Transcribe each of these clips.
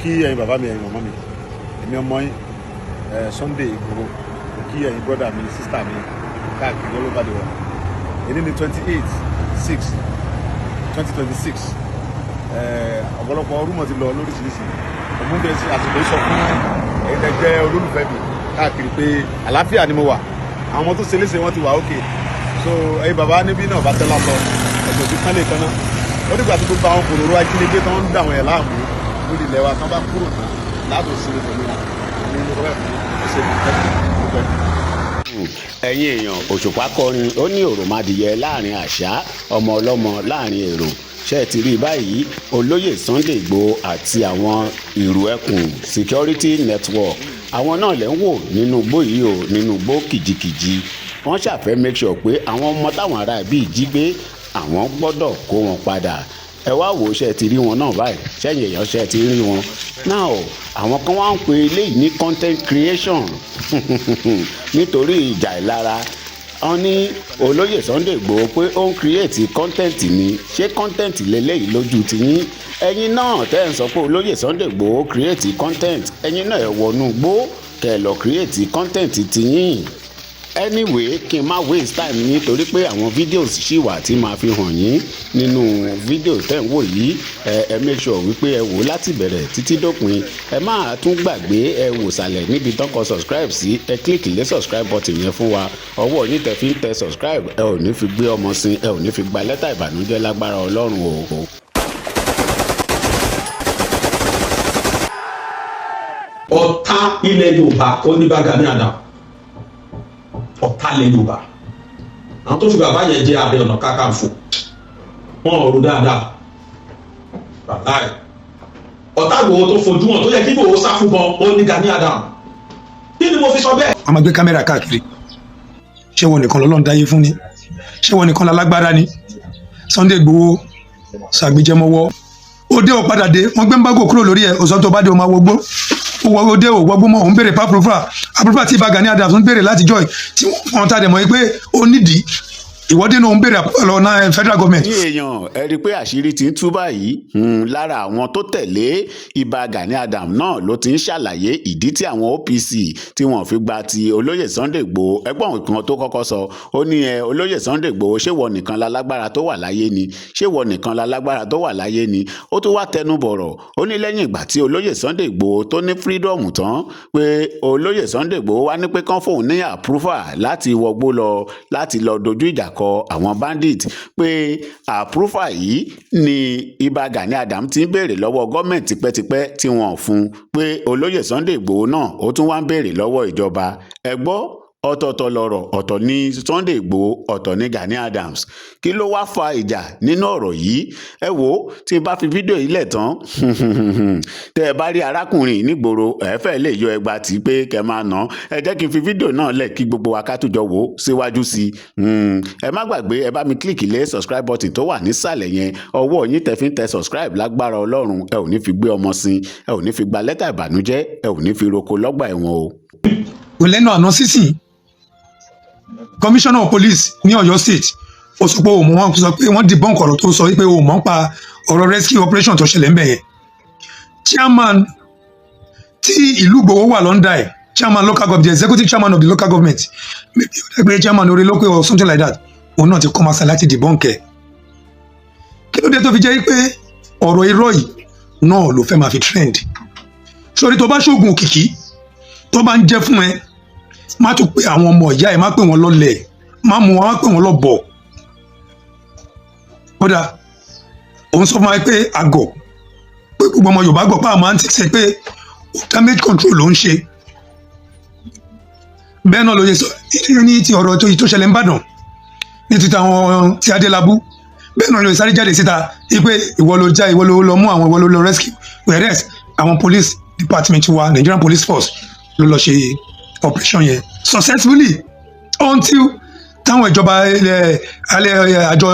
Kí ẹ̀yin bàbá mi, ẹ̀yin màmá mi, èmi ọmọ yín Sunday Igboho. Mo kí ẹ̀yin brother mi, sister mi káàkiri all over the world. Èní ní 28/6/2026. Ọ̀pọ̀lọpọ̀ rumour ti lọ lóríṣiríṣi. Òmùgẹ̀ àsìkò sọ fún ẹ̀yin tẹ́ jẹ́ olólùfẹ́ mi káàkiri pé àlàáfíà ni mo wà. Àwọn ọmọ tó ṣe léṣe, wọ́n ti wà ókè. So ẹ̀yin bàbá níbí náà bá tẹ́lá sọ ẹ̀sùn òbí kán lè kan náà. Ó dìgbà tí gbogbo àwọn kòròrò ajínigbé tó ń dà wọ́n yẹn láàmú lórí ilẹ̀ wa tán bá kúrò tán láàbò sinmi pẹ̀lú wọn ní mo sọ bẹ́ẹ̀ fún ẹsẹ̀ mi dúpẹ́. Ẹ̀yin èèyàn, Òṣùpá kọrin, ó ní òròmọdìyẹ láàrin àṣà, ọmọ ọlọ́mọ láàrin èrò. Ṣe é ti rí i báyìí? Olóyè Sunday Igboho àti àwọn Ìrù Ẹkùn Security Network, àwọn náà lẹ́ ń wò nínú igbó yìí o, nínú igbó kìjikìji. Wọ́n ṣàfẹ́ make sure pé àwọn ọmọ táwọn ará bíi jí gbé, àwọn gbọ́dọ̀ kó wọn padà. Ẹ wá wò ó, ṣe ti rí wọn náà báyìí? Ṣẹ́yìn èèyàn, ṣe ti rí wọn náà o? Àwọn kan wá ń pe eléyìí ní content creation nítorí ìjà ìlara. Wọ́n ní olóyè Sunday Igboho pé ó ń create content ni. Ṣé content leléyìí lójú tiyín? Ẹ̀yin náà tẹ́ ẹ̀ ń sọ pé olóyè Sunday Igboho create content, ẹ̀yin náà ẹ̀ wọnú gbó kẹ́ ẹ lọ create content tiyín. Anyway, kí n má waste time yín, torí pé àwọn videos ṣì wà tí màá fi hàn yín nínú fídíò tẹ́ ń wò yìí. Ẹ make sure wípé ẹ wò láti bẹ̀rẹ̀ títí dópin. Ẹ má tún gbàgbé, ẹ wò sàlẹ̀ níbi tán kọ subscribe sí, ẹ click lé subscribe button yẹn fún wa. Ọwọ́ yín tẹ́ fi ń tẹ subscribe, ẹ ò ní fi gbé ọmọ sin, ẹ ò ní fi gba lẹ́tà ìbànújẹ́ lágbára Ọlọ́run o. Ọ̀tá ilẹ̀ Yorùbá, ó ní bá Gani Adams, ọ̀tá ilẹ̀ Yorùbá. Àwọn tó fi bàbá yẹn jẹ́ Ààrẹ Ọ̀nà Kakanfò, wọn ò rò dáadáa. Bàbá ẹ̀, ọ̀tá Ìgbòho tó fojú hàn, tó yẹ kí Ìgbòho sá fún gan, ó ní Gani Adams. Kí ni mo fi sọ bẹ́ẹ̀? A máa gbé kámẹ́rà káàkiri. Ṣé wọn nìkan lọ́lọ́run dáyé fún ni? Ṣé wọn nìkan lálágbára ni? Sunday Igboho ṣàgbéjẹmọwọ́ òde ò padà dé. Wọ́n gbé embargo kúrò lórí ẹ̀. Òsàn tó bá dé, o máa wọgbó. Ó wọ òde ò wọgbó mọ́. Òun béèrè approval, approval tí Ìbà Gani Adams ń béèrè láti joy tí wọ́n ta dẹ̀ mọ́ pé ó nídìí ìwọ́de náà, ń béèrè approval lọ náà federal government. Ní èèyàn, ẹ rí i pé àṣírí ti ń tú báyìí. Lára àwọn tó tẹ̀lé Ìbà Gani Adams náà ló ti ń ṣàlàyé ìdí tí àwọn OPC tí wọ́n fi gba ti olóyè Sunday Igboho. Ẹgbọ́n kan tó kọ́kọ́ sọ, ó ní ẹ olóyè Sunday Igboho, ṣé wọ nìkan lálágbára tó wà láyé ni? Ṣé wọ nìkan lálágbára tó wà láyé ni? Ó tún wá tẹnu bọ̀rọ̀, ó ní lẹ́yìn ìgbà tí olóyè Sunday Igboho tó ní freedom tán, pé olóyè Sunday Igboho wá ní pé kán fóun ní approval láti wọgbó lọ, láti lọ dojú ìjà kọ àwọn bandit, pé approval yìí ni Ìbà Gani Adams ti ń béèrè lọ́wọ́ gọ́ọ̀mẹ̀ntì tipẹ́tipẹ́ tí wọ́n fún un, pé olóyè Sunday Igboho náà ó tún wá ń béèrè lọ́wọ́ ìjọba. Ẹ gbọ́, ọ̀tọ̀ọ̀tọ̀ lọ̀rọ̀. Ọ̀tọ̀ ní Sunday Igboho, ọ̀tọ̀ ní Gani Adams. Kí ló wáá fa ìjà nínú ọ̀rọ̀ yìí? Ẹ wò ó, tí n bá fi fídíò yìí lẹ̀ tán, tẹ́ ẹ bá rí arákùnrin nígboro, ẹ fẹ́ lè yọ ẹgba tí pé kẹ́ máa nà. Ẹ jẹ́ kí n fi fídíò náà lẹ̀ kí gbogbo wa ká tún jọ wò ó síwájú sí i. Ẹ má gbàgbé, ẹ bá mi click lé subscribe button tó wà nísàlẹ̀ yẹn. Ọwọ́ yín tẹ́ fi ń tẹ subscribe, lágbára Ọlọ́run, ẹ ò ní fi gbé ọmọ sin, ẹ ò ní fi gba lẹ́tà ìbànújẹ́, ẹ ò ní fi roko lọ́gbà ẹ̀wọ̀n o. Kò lẹ́nu àná sísìn, commissioner of police ní Ọ̀yọ́ State, ó sọ pé òun, wọn sọ pé wọ́n debunk ọ̀rọ̀ tó sọ wípé òun mọ̀ ń pa ọ̀rọ̀ rescue operation tó ṣẹlẹ̀ ń bẹ̀ yẹn. Chairman tí ìlú Ìgbòho wà lọ́ndà ẹ̀, chairman local government, the executive chairman of the local government, maybe ó dẹ́gbẹ́ chairman orí local or something like that, òun náà ti come outside láti debunk ẹ̀. Kí ló dé tó fi jẹ́ pé ọ̀rọ̀ irọ́ yìí náà ló fẹ́ máa fi trend? Sórí tó bá ṣoògùn òkìkí tó bá ń jẹ́ fún ẹ, má tún pe àwọn ọmọ ìyá ẹ, má pè wọ́n lọ́lẹ̀, má mú wọn, má pè wọ́n lọ́bọ̀. Kódà òun sọ fún wa pé àgọ̀, pé gbogbo ọmọ Yorùbá gbọ́ pé àwọn máa ń tẹ̀sẹ̀ pé damage control ló ń ṣe. Bẹ́ẹ̀ náà ló ṣe sọ ní ti ọ̀rọ̀ tó ṣẹlẹ̀ ń bàdàn ní ti àwọn ti Adélábù. Bẹ́ẹ̀ náà ló sáré jáde síta wípé ìwọ ló já, ìwọ ló lọ mú àwọn, ìwọ ló lọ rescue, whereas àwọn police department wa, Nigerian Police Force, ló lọ ṣe operation yẹn successfully until táwọn ìjọba ilẹ̀ alẹ́ àjọ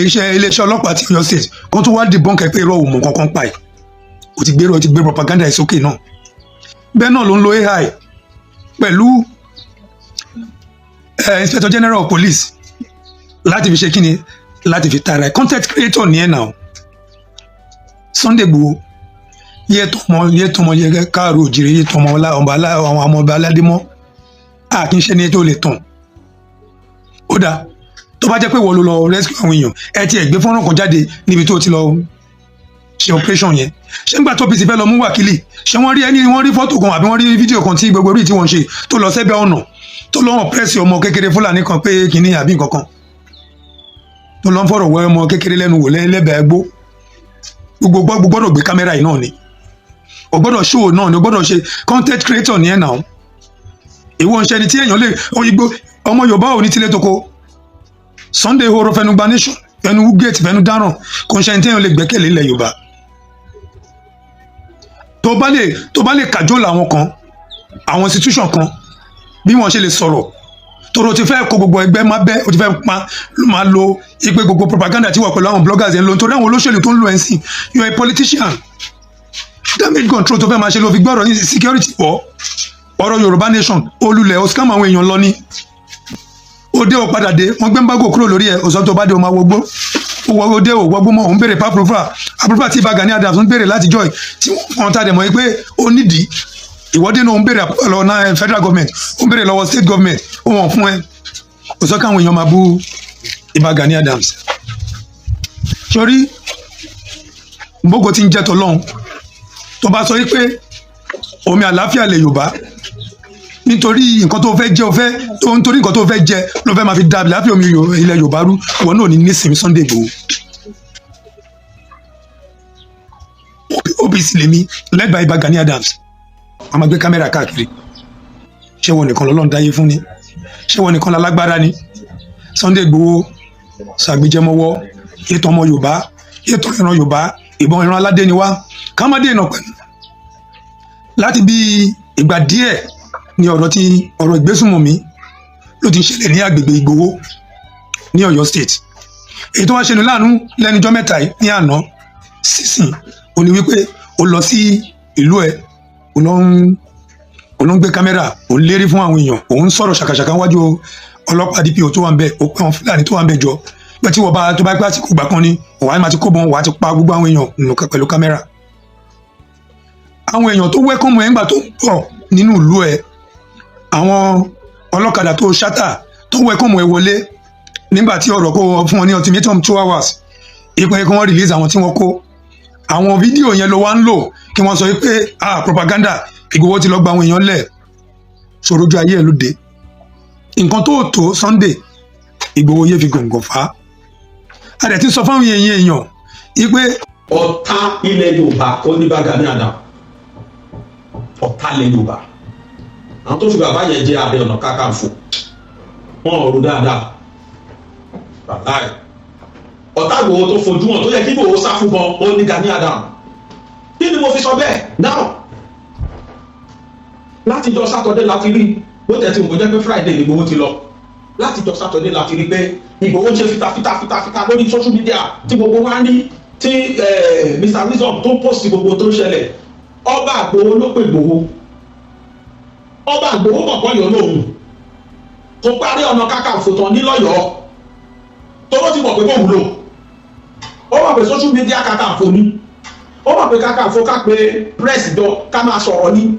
iṣẹ́ iléeṣẹ́ ọlọ́pàá ti Ọ̀yọ́ State kó tó wá debunk ẹ pé irọ́, òun mọ̀ kankan pa ẹ̀. O ti gbé propaganda ẹ̀ sókè náà. Bẹ́ẹ̀ náà ló ń lo AI pẹ̀lú Inspector General of Police láti fi ṣe kíni? Láti fi tara ẹ̀. Content creator ní ẹ̀ náà, Sunday Igboho. Yé tọmọ, yé tọmọ, yé káàró òjìrè, yé tọmọ ọlá ọba àwọn ọmọ ọba aládé mọ́. A kì í ṣe ní tó lè tàn. Ó dáa, tó bá jẹ́ pé wọ́n ló lọ rescue àwọn èèyàn, ẹ ti ẹ̀ gbé fọ́nrán kan jáde níbi tó ti lọ ṣe operation yẹn. Ṣé nígbà tó OPC fẹ́ lọ mú Wákìlì, ṣé wọ́n rí ẹni, wọ́n rí fọ́tò kan àbí wọ́n rí fídíò kan tí gbogbo orí tí wọ́n ṣe tó lọ sẹ́bẹ̀ ọ̀nà, tó lọ́wọ́ pẹ́ẹ́sì ọmọ kékeré Fúlàní kan pé kínní àbí nǹkan kan, tó lọ́ ń fọ̀rọ̀ wọ ọmọ kékeré lẹ́nu wò lẹ́bẹ̀ẹ́ gbó? Gbogbo gbọ́dọ̀ gbé kámẹ́rà yìí náà ni, o gbọ́dọ̀ show náà ni, o gbọ́dọ̀ ṣe content creator ní ẹ̀ náà. Ìwọ ń ṣe ẹni tí èèyàn lè oyigbo ọmọ Yorùbá ò ní tilẹ̀ toko. Sunday Igboho fẹnu gba nation, fẹnu gate, fẹnu dáràn. Kò ń ṣe ẹni tí èèyàn lè gbẹ́kẹ̀lé ilẹ̀ Yorùbá. Tó bá lè kàjọ́ làwọn kan, àwọn institution kan, bí wọ́n ṣe lè sọ̀rọ̀ toro ti fẹ́ kó gbogbo ẹgbẹ́ má bẹ́, o ti fẹ́ máa lo ipe gbogbo propaganda tí wà pẹ̀lú àwọn bloggers ẹ̀ ń lo, nítorí àwọn olóṣèlú tó ń lo ẹ̀ ń sìn. You are a politician. Damage control tó fẹ́ máa ṣe ló fi gbọ́rọ̀ ní security wọ́ ọ̀rọ̀ Yorùbá nation olùlẹ̀. O scam àwọn èèyàn lọ ní òde, ò padà dé. Wọ́n gbé embargo kúrò lórí ẹ̀. Òsàn tó bá dé, o máa wọgbó ó dé, ò wọgbó mọ́. Òun béèrè approval, approval tí Ìbà Gani Adams ń béèrè láti joy tí wọ́n ta dẹ̀ mọ́ pé ó nídìí ìwọ́de náà. Ó ń béèrè approval lọ́wọ́ náà federal government, ó ń béèrè lọ́wọ́ state government, ó wọ̀n fún ẹ. Ó sọ káwọn èèyàn máa bú Ìbà Gani Adams sórí gbogbo tí ń jẹ́ tọ́lọ́hún. Tó bá sọ wípé omi àlàáfíà lè Yorùbá, nítorí nǹkan tó fẹ́ jẹ, o fẹ́ tó, nítorí nǹkan tó fẹ́ jẹ ló fẹ́ máa fi da àlàáfíà omi ilẹ̀ Yorùbá rú, ìwọ náà ní nísìnyí. Sunday Igboho, OPC lèmi, led by Ìbà Gani Adams. Wọ́n máa gbé kámẹ́rà káàkiri. Ṣé wọn nìkan lọ́lọ́run dáyé fún ni? Ṣé wọn nìkan lálágbára ni? Sunday Igboho ṣàgbéjẹmọwọ ètò ọmọ Yorùbá, ètò ìran Yorùbá, ìbọn ìran aládé ni wá, ká má dènà pẹ̀lú. Láti bí ìgbà díẹ̀ ni ọ̀rọ̀ tí ọ̀rọ̀ ìgbésùnmọ̀mí ló ti ń ṣẹlẹ̀ ní agbègbè Ìgbòho ní Ọ̀yọ́ State. Èyí tó wá ṣe ní láàánú lẹ́nujọ́ mẹ́ta yìí ní àná sísìn, ó ní wípé ó lọ sí ìlú ẹ̀, ó lọ ń gbé kámẹ́rà, ó ń lérí fún àwọn èèyàn, ó ń sọ̀rọ̀ ṣàkàṣàkà wájú ọlọ́pàá DPO tó wà ń bẹ̀. Ó pẹ́ àwọn Fúlàní tó wà ń bẹ̀ jọ pé tí wọ́n bá tó bá gbé àsìkò ìgbà kan ni wàá máa ti kó bọn, wàá ti pa gbogbo àwọn èèyàn nù pẹ̀lú kámẹ́rà. Àwọn èèyàn tó wẹ́kọ̀mù ẹ̀ ńgbà tó ń bọ̀ nínú ìlú ẹ̀, àwọn ọlọ́kadà tó ṣátà tó wẹ́kọ̀mù ẹ̀ wọlé nígbà tí ọ̀rọ̀ kó fún wọn ní ultimatum 2 hours ìpín kí wọ́n release àwọn tí wọ́n kó, àwọn fídíò yẹn ló wá ń lò kí wọ́n sọ pé, ah, propaganda, Ìgbòho ti lọ gba àwọn èèyàn lẹ̀. Ṣòrojú ayé ẹ̀ ló dé. Nǹkan tó tó Sunday Ìgbòho yé fi gòǹgò fà á. A dẹ̀ ti sọ fáwọn èèyàn wípé Ọ̀tá ilẹ̀ Yorùbá ó ní Ìbà Gani Adams, ọ̀tá ilẹ̀ Yorùbá. Àwọn tó fi bàbá yẹn jẹ Ààrẹ Ọ̀nà Kakanfò, wọn ò rò dáadáa. Bàbá ẹ̀, ọ̀tá Ìgbòho tó fojú hàn tó yẹ kí Ìgbòho sá fún gan, ó ní Gani Adams. Kí ni mo fi sọ bẹ́ẹ̀ now? Láti jọ Sátọdé láti rí bó tẹ̀ tí mo jẹ́ pé Friday ni Ìgbòho ti lọ. Láti jọ Sátọdé láti rí pé Ìgbòho ń ṣe fitafita fitafita lórí social media tí gbogbo wa ń rí, tí Mr Wisdom tó post gbogbo tó ń ṣẹlẹ̀. Ọba Ìgbòho ló pè Ìgbòho. Ọba Ìgbòho mọ̀kọ́ yọ lóhùn kò parí Ọ̀nà Kakanfò tán nílọ́yọ̀ọ́, tóró ti mọ̀ pé kò wúlò. Ó mọ̀ pé social media Kakanfò ni. Ó mọ̀ pé Kakanfò ká pé press jọ ká máa sọ̀rọ̀ ni.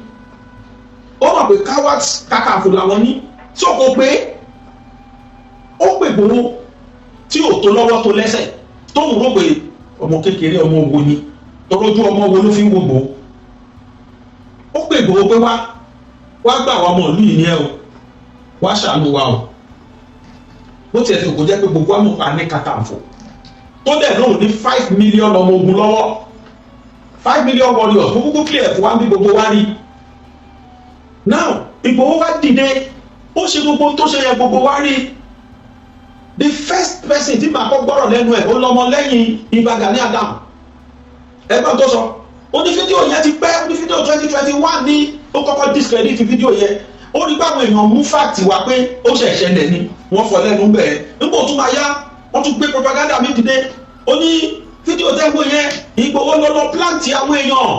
Ó mọ̀ pé cowards Kakanfò làwọn ní tí ó kò pé. Ó pè Ìgbòho tí ò tó lọ́wọ́ tó lẹ́sẹ̀, tóun rò pé ọmọ kékeré, ọmọ wo ni, tọrọjú ọmọ wo ló fi ń wo Ìgbòho. Ó pè Ìgbòho pé wá wá gbà wá, ọmọ ìlú yìí ni ẹ o, wá ṣàánú wa o. Bó tiẹ̀ ti kò jẹ́ pé gbogbo àmọ́ ní Kakanfò tó dẹ̀ lóun ní 5 million ọmọ ogun lọ́wọ́, 5 million warriors. Mo kúkú clear fún wa bí gbogbo wa rí now. Ìgbòho wá dìde, ó ṣe gbogbo tó ṣe yẹ, gbogbo wa rí. The first person tí màá kọ́ gbọ́rọ̀ lẹ́nu ẹ̀, ó lọ́mọ lẹ́yìn Ìbà Gani Adams. Ẹgbọ́n tó sọ, ó ní fídíò yẹn ti pẹ́, ó ní fídíò 2021 ní. Ó kọ́kọ́ discredit fídíò yẹn. Ó rí báwọn èèyàn mú fact wá pé ó ṣẹ̀ ṣẹlẹ̀ ni, wọ́n fọ lẹ́nu bẹ́ẹ̀. Nígbà tó máa yá, wọ́n tún gbé propaganda mi dìde. Ó ní fídíò tẹ́gbọ̀n yẹn, Ìgbòho ló lọ plant àwọn èèyàn.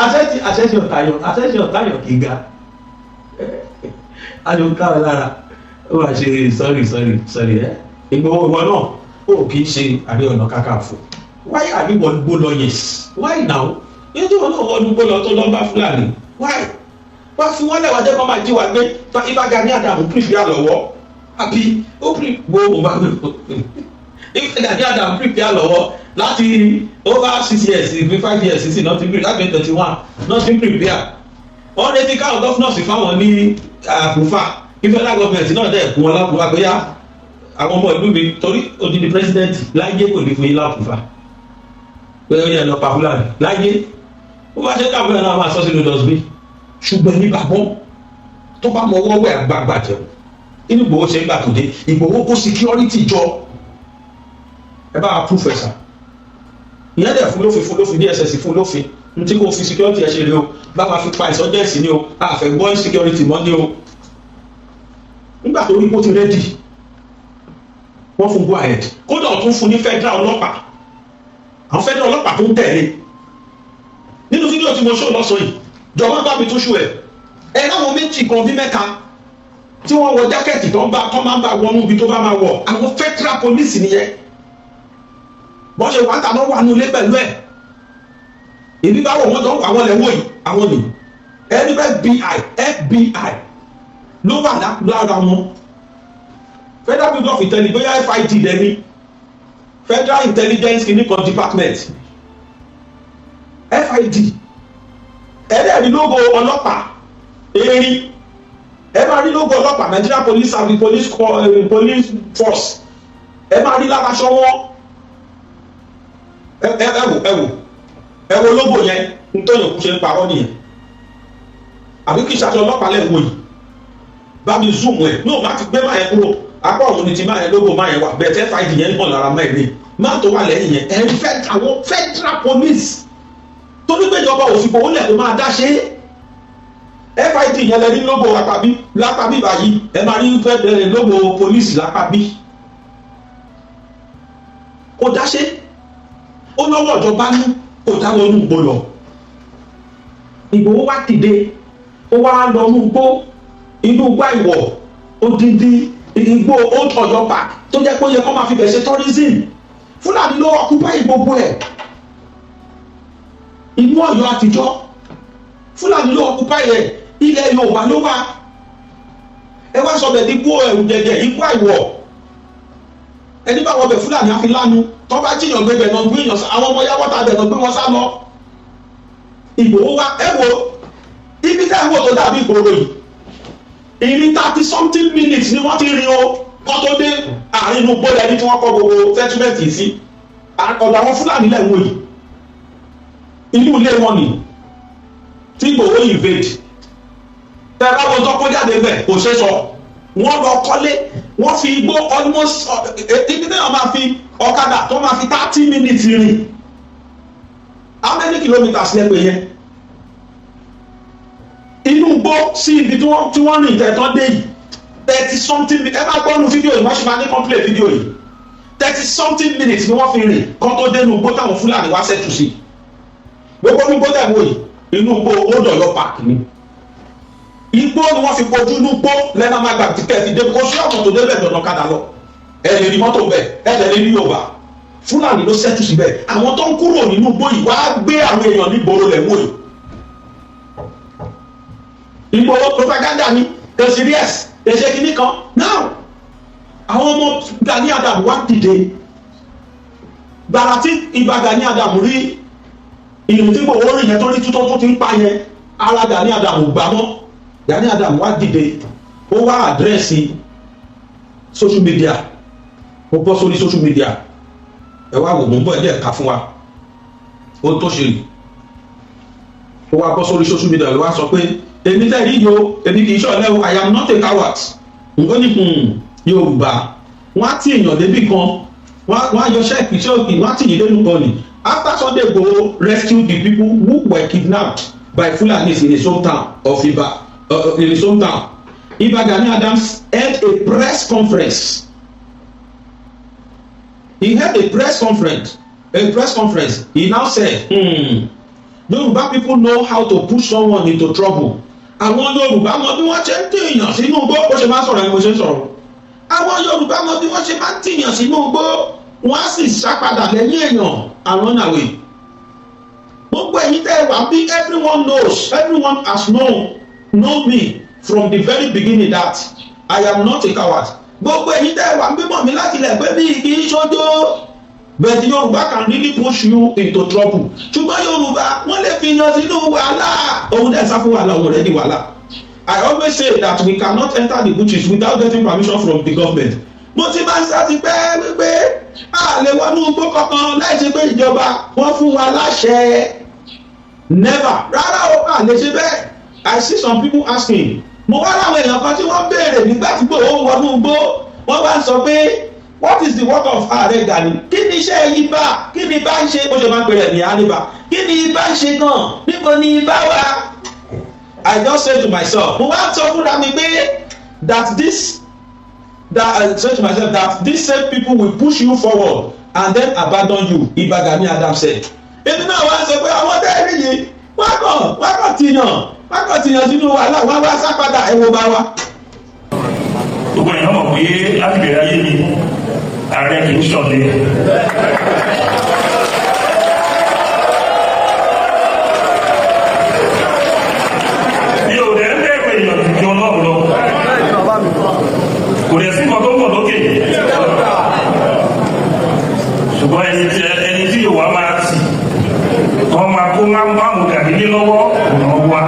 Àṣẹ ti ọ̀tayọ̀, àṣẹ ti ọ̀tayọ̀ kì í ga ayọ̀ ń ká ọ lára. Ó wàá ṣe sorry, sorry, sorry. Ẹ Ìgbòho, ìwọ náà Ó kì í ṣe Ààrẹ Ọ̀nà Kakanfò. Why are you wọnú lọ? Yes, why now? Yóò tí wọn náà wọnú gbó lọ tó lọ bá Fúlàní, why? Wá fi wọ́n lẹ́wàá, jẹ́ kó máa jí wa gbé. Ìbà Gani Adams prepare lọ́wọ́, àbí ó pre gbó bá Ìbà Gani Adams prepare lọ́wọ́ láti over 6 years, bí 5 years sí náà ti prepare, láti 21 náà ti prepare. Wọ́n retí káwọn governors fáwọn ní approval, kí federal government náà dẹ̀ kún wọn l'approval pé yá, àwọn ọmọ ìlú mi, torí odidi president láyé kò ní fún yín l'approval pé ó yẹ lọ pa Fúlàní láyé. Ó bá ṣe káwọn náà máa sọ sínú dustbin. Ṣùgbọ́n ní bàbá tó bá mọ ọwọ́ wẹ̀ àgbààgbà jẹun, inú Ìgbòho ṣe ń gbà tó dé, Ìgbòho kó security jọ. Ẹ bá wa proof ẹ sà. Ìyẹn dẹ̀ fún lófin, fún lófin, DSS fún lófin n tí kò fi security ẹ ṣe rè o, bá wa fi pa insurgency ni o, a fẹ́ gbọ́ insecurity mọ́ ni o. Nígbà tó rí kó ti ready, wọ́n fún go ahead. Kódà ó tún fún ní federal ọlọ́pàá, àwọn federal ọlọ́pàá tó ń tẹ̀lé nínú fídíò tí mo ṣó lọ́sọ̀ yìí. Jọ̀wọ́, bá mi tún ṣú ẹ̀. Ẹ láwọn méjì kan bí mẹ́ta tí wọ́n wọ jacket tó ń bá tó máa ń bá wọnú ibi tó bá máa wọ̀, àwọn federal police nìyẹn. Bọ́n ṣe wà ń ta náà wà nulẹ̀ pẹ̀lú ẹ̀. Ìbí bá wọ̀ wọ́n tó ń wà wọ́n lẹ́wọ̀ yìí, àwọn nì ẹni FBI, FBI ló wà lára wọn. Federal Bureau of Intelligence, bóyá FID dẹni, Federal Intelligence kìíní Department, FID. Ẹ̀rẹ́ rí logo ọlọ́pàá erin, ẹ máa rí logo ọlọ́pàá, Nigeria Police Service, police force, ẹ máa rí lára aṣọ wọn. Ẹ wò, ẹ wò, ẹ wo logo yẹn. Nítorí òkú ṣe ń parọ́ nìyẹn, àbí kì í ṣaṣọ ọlọ́pàá lẹ́wọ̀ yìí? Bá mi zoom ẹ̀. No, má ti gbé má yẹn kúrò. Apá òun ni ti má yẹn, logo má yẹn wà bẹ́ẹ̀ tẹ́. FID yẹn hàn lára mẹ́rin má tó wà lẹ́yìn yẹn. Ẹ̀ fẹ́ àwọn federal police, torí pé ìjọba òfìfò ó lẹ̀ kó máa dá ṣe é. FID yẹn lẹ ní logo lápá bí, lápá bí báyìí. Ẹ máa rí fẹ́ logo police lápá bí. Kò dá ṣe, ó lọ́wọ́ ìjọba ní kò dá wọnú igbó lọ. Ìgbòho wá dìde, ó wá lọ nú igbó, inú igbó àìwọ̀, odindi igbó Old Ọ̀yọ́ Park tó jẹ́ pé ó yẹ kó máa fi bẹ̀ ṣe tourism. Fúlàní ló occupy gbogbo ẹ̀. Inú Ọ̀yọ́ àtijọ́, Fúlàní ló occupy ẹ̀. Ilẹ̀ Yorùbá ló wà. Ẹ wá sọ bẹ̀ ní igbó ẹ̀rù jẹjẹ, igbó àìwọ̀. Ẹni bá wọ bẹ̀, Fúlàní á fi lánu. Tó bá jíyàn gbé bẹ̀ náà, gbé èèyàn, àwọn ọmọ yàwọ́ta bẹ̀ náà, gbé wọn sá lọ. Ìgbòho wa, ẹ wo ibi tẹ́ ẹ wò tó dàbí ìgboro yìí. Ìrìn 30 something minutes ni wọ́n ti rìn o kọ́ tó dé àárín inú gbọ́dọ̀ ẹni tí wọ́n kọ́ gbogbo settlement yìí sí. Ọ̀dọ̀ àwọn Fúlàní lẹ́wọ̀n yìí, inú ilé wọn ni tí Ìgbòho invade. Tẹ́ ẹ bá wọn tó kó jáde bẹ̀, kò ṣe sọ. Wọ́n lọ kọ́lé, wọ́n fi igbó almost ibi tí wọ́n máa fi ọ̀kadà tó máa fi 30 minutes rìn. How many kilometers lẹ́pẹ̀ yẹn, inú igbó sí ibi tí wọ́n rìn tẹ̀tọ́ dé yìí? 30 something. Ẹ máa gbọ́ nu fídíò yìí, wọ́n ṣe máa ní complete fídíò yìí. 30 something minutes ni wọ́n fi rìn kán tó dé inú igbó táwọn Fúlàní wá settle sí. Gbogbo inú igbó tẹ̀ wò yìí, inú igbó Old Ọ̀yọ́ Park ni. Igbó ni wọ́n fi kojú. Inú igbó lẹ́nu máa gbà títẹ̀ fi dé. Kó sí ọ̀nà tó débẹ̀ dọ̀nà kadà lọ. Ẹ lè rí mọ́tò bẹ̀, ẹ lè rí Yorùbá. Fúlàní ló settle síbẹ̀. Àwọn tó ń kúrò nínú igbó yìí wá gbé àwọn èèyàn nígboro lẹ̀ wò yìí. Ìgboro propaganda ni, kò serious, kò ṣe kinní kan. Now, àwọn ọmọ Gani Adams wá dìde. Gbàrà tí Ìbà Gani Adams rí ìrìn tí Ìgbòho rìn yẹn, tó rí tútọ́ tó ti ń pa yẹn, ara Gani Adams gbà mọ́. Gani Adams wá dìde, ó wá address social media, ó bọ́ sórí social media. Ẹ wá wò, mò ń bọ̀, ẹ jẹ́ ká fún wa ó tó ṣe rí. Ó wá bọ́ sórí social media, ló wá sọ pé, "Èmi tẹ́ rí yìí o, èmi kì í ṣọ̀lẹ o. I am not a coward." Ó ní Yorùbá, wọ́n á tí èèyàn débì kan, wọ́n á yọ ṣẹ́ẹ̀kì ṣọ́ọ̀kì, wọ́n á tì yín dénú kan ni. After Sunday Igboho rescued the people who were kidnapped by Fulanis in his hometown of Iba, in his hometown, Iba Gani Adams held a press conference. He held a press conference, a press conference. He now said, "Yoruba people know how to push someone into trouble." Àwọn Yorùbá mọ bí wọ́n ṣe ń tìyàn sínú igbó. Bó ṣe máa ń sọ̀rọ̀ ni mo ṣe ń sọ̀rọ̀. Àwọn Yorùbá mọ bí wọ́n ṣe máa ń tìyàn sínú igbó. Wọ́n á sì sá padà lẹ́yìn èèyàn and run away. Gbogbo ẹ̀yin tẹ́ ẹ wà bí, everyone knows, everyone has known me from the very beginning that I am not a coward. Gbogbo ẹ̀yin tẹ́ ẹ wà bí mọ̀ mí láti ilẹ̀ pé bí kì í ṣojo, but Yorùbá can really push you into trouble. Ṣùgbọ́n Yorùbá, wọ́n lè fi yan sínú wàhálà. Òun dẹ̀ sá fún wàhálà, òun rẹ̀ ní wàhálà. I always say that we cannot enter the bushes without getting permission from the government. Mo ti máa ń sá ti pẹ́ wípé a lè wọnú igbó kankan láì ṣe pé ìjọba wọ́n fún wa láṣẹ. Never, rárá o, a lè ṣe bẹ́ẹ̀. I see some people asking. Mo wá láwọn èèyàn kan tí wọ́n béèrè nígbà tí Ìgbòho wọnú igbó, wọ́n wá ń sọ pé, "What is the work of Ààrẹ Gani? Kí ni iṣẹ́ ibà? Kí ni ibà ń ṣe?" Ó ṣe máa ń pè rẹ̀ ní àríbá. Kí ni ibà ń ṣe gan? Níbo ni ibà wà? I just say to myself, mo wá sọ fúnra mi pé that this that I say to myself that these same people will push you forward and then abandon you. Ìbà Gani Adams said. Èmi náà wá sọ pé àwọn tẹ́lẹ̀ yìí, wọ́n kàn tìyàn sínú wàhálà, wọ́n wá sá padà. Ẹ wo bá wa. Gbogbo èèyàn mọ̀ pé láti bẹ̀rẹ̀ ayé mi, ààrẹ kì í ṣọ̀lẹ. Mi ò dẹ̀ ń bẹ̀rù èèyàn ju Ọlọ́run lọ. Kò dẹ̀ sí nǹkan tó ń bọ̀ lókè. Ṣùgbọ́n ẹni tí yóò wá máa tì, wọ́n máa kó máa ń bá àwọn gàdí lé lọ́wọ́ ọ̀nà wa.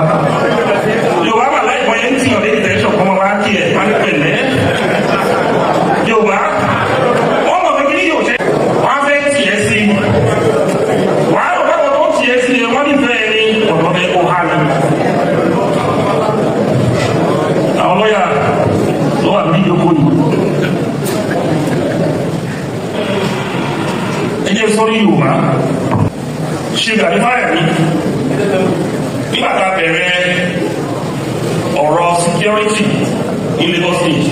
Yorùbá wà láìpẹ́ yẹn ń tìyàn lé ìtẹ̀sán kan máa wá kí ẹ̀ wá ní pẹ̀lẹ́. Yorùbá wọ́n mọ̀ pé kí ni yóò ṣe, wọ́n á fẹ́ tiẹ̀ sí i. Wàá rò báwo tó tiẹ̀ sí i, wọ́n nífẹ̀ẹ́ ní ọ̀dọ́ bẹ́ẹ̀ kó há mi. Àwọn lọ́yà ló wà ní ìjókòó yìí. Ẹ jẹ́ sọ́rí Yorùbá ṣe Gani Fáyẹ̀mí. Nígbà tá a bẹ̀rẹ̀ ọ̀rọ̀ security ní Lagos State,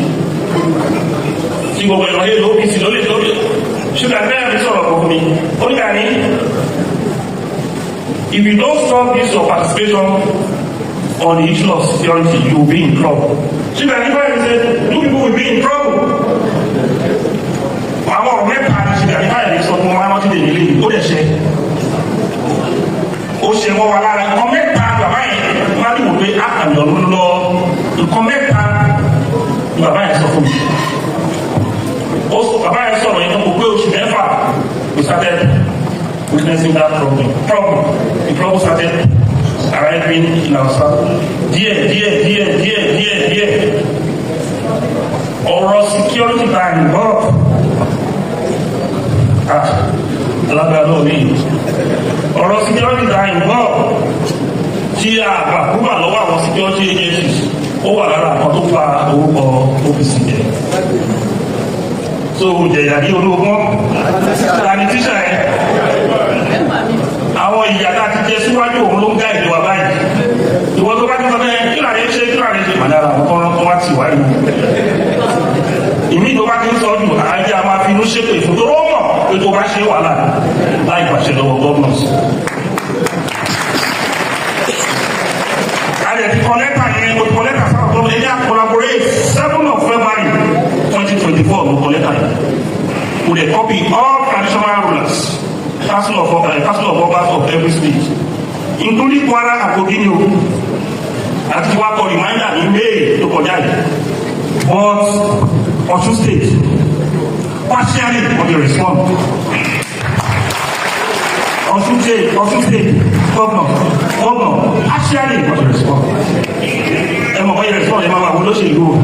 tí gbogbo ẹ̀rọ yé lóbi sí lórí lórí, ṣe Gani Fáyẹ̀mí sọ̀rọ̀ fún mi. Ó ní, "Gani, if you don't stop this your participation on the issue of security, you will be in trouble." Ṣe Gani Fáyẹ̀mí said, "You people will be in trouble." Àwọn ọ̀rọ̀ mẹ́ta ni ṣe Gani Fáyẹ̀mí sọ fún wa rántí lè nílé, ó dẹ̀ ṣe, ó ṣe wọ́n wa lára. Nǹkan mẹ́ta bàbá yẹn wọ́n á dìbò pé àkàndọ̀ ló lọ. Nǹkan mẹ́ta ni bàbá yẹn sọ fún mi. Ó sọ, bàbá yẹn sọ̀rọ̀ yẹn kó pé oṣù 6, we started witnessing that problem problem The problem started arriving in our circle díẹ̀ díẹ̀ díẹ̀ díẹ̀ díẹ̀ díẹ̀. Ọ̀rọ̀ security ta involve, ah, alágbára náà ní ọ̀rọ̀ security ta involve tí a gbà kúrò lọ́wọ́ àwọn security agencies, ó wà lára àwọn tó fa orúkọ OPC jẹ. So jẹ̀yà ní olóògbọ́n tani tíṣà ẹ̀, àwọn ìyà tá a ti jẹ síwájú, òun ló ń gá ìjọba báyìí. Ìwọ tó bá ti sọ bẹ́ẹ̀, kí làdé ṣe, kí làdé ṣe, màdára àwọn tó wá tì wáyé ìmí tó bá ti ń sọ jù, àájá máa fi inú ṣépè fún tó mọ̀ pé tó bá ṣe wàhálà láì pàṣẹ lọ́wọ́ governors. A lè ti kọ lẹ́tà yẹn, mo ti kọ lẹ́tà sáwọn tó ẹ̀yà collaborate. 7 of February 2024 mo kọ lẹ́tà yẹn. We dey copy all traditional rulers, council of obas of every state, including Kwara and Kogi ni o. Àti wá kọ reminder ní May tó kọjá yìí, but Ọ̀ṣun State partially on the respond. Ọ̀ṣun State governor partially on the respond. Ẹ mọ̀ báyìí respond, ẹ máa wà wọ́n lóṣèlú o.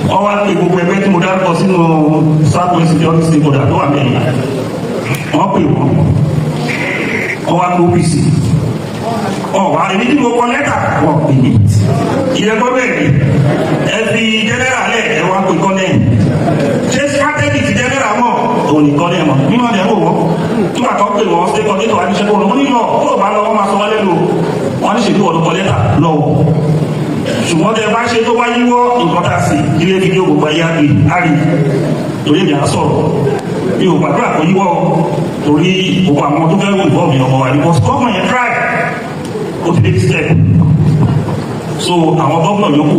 Wọ́n wá pé gbogbo ẹgbẹ́ tí mo dárúkọ sínú South West security stakeholder tó wà mẹ́rin, wọ́n pè wọ́n, wọ́n wá pé OPC ọ̀ wá. Èmi tí mo kọ lẹ́tà, wọ́n pè mí. Ìyẹn gbọ́ bẹ́ẹ̀ ni ẹ fi general lẹ̀, ẹ wá pé kọ́lẹ̀. Ṣé strategy ti general mọ̀? Òun ní kọ́lẹ̀ mọ̀ nínú ọ̀dẹ̀ wò wọ́n. Nígbà tó pè wọ́n, state coordinator wa ní sẹ́kọ̀ọ́ lọ́wọ́ nínú ọ̀ kó o bá lọ, wọ́n máa sọ wọ́n lẹ́nu. Wọ́n ní ṣètò ọ̀dọ̀ kọ lẹ́tà lọ́wọ́, ṣùgbọ́n tẹ bá ṣe tó bá yíwọ́ nǹkan tá a sì ilé fídíò gbogbo ayé àgbè àrí torí èmi à sọ̀rọ̀. Mi ò gbàdúrà kó yíwọ́, torí gbogbo àwọn tó fẹ́ wò ìbọn mi ọmọ wa ni. But gómìnà yẹn try, ó ti dé step. So àwọn gómìnà yòókù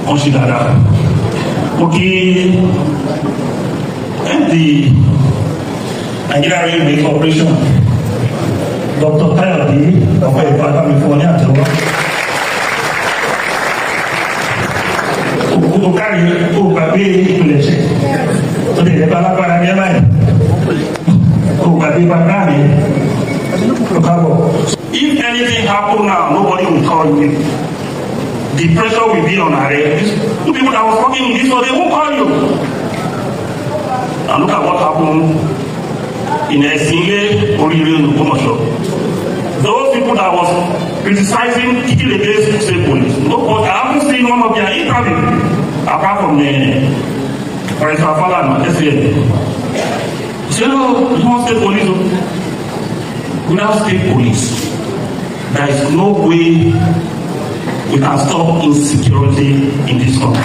wọ́n ṣe dáadáa. Mo kí MD, Nigeria Railway Corporation, Dr. Kayode Ọ̀pẹ̀yẹ̀fọ́, bá mi fún ọ ní àtẹ́wọ́. O kárí o gbàgbé ìpìlẹ̀ṣẹ̀ tó lè lẹ́bàá lágbára ní ẹ báyìí, o gbàgbé bàbá mi, o kábọ̀. If anything happen now, nobody will call you. The pressure will be on Ààrẹ. The people that was working in this one, they won't call you. And look at what happened in Ẹ̀sìnlé Oríire Ògbómọ̀ṣọ́. Those people that was criticizing, kicking against state police, no, but I haven't seen one of their interview apart from the Professor Falana SAN. Say, no, you want state police o. Without state police, there is no way we can stop insecurity in this country.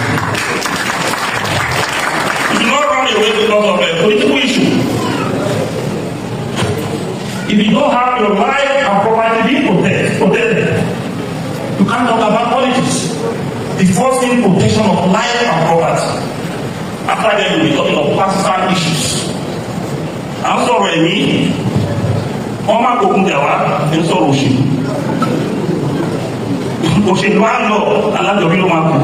You do not run away because of a political issue. If you don't have your life and property being protected, you can't talk about politics. The first thing, protection of life and property. After that, we'll be talking of partisan issues. À ń sọ̀rọ̀ ẹ̀mí, wọ́n má gbógun tẹ̀ wá, ń sọ̀rọ̀ òṣèlú. Òṣèlú á lọ, alájọbí ló máa kú.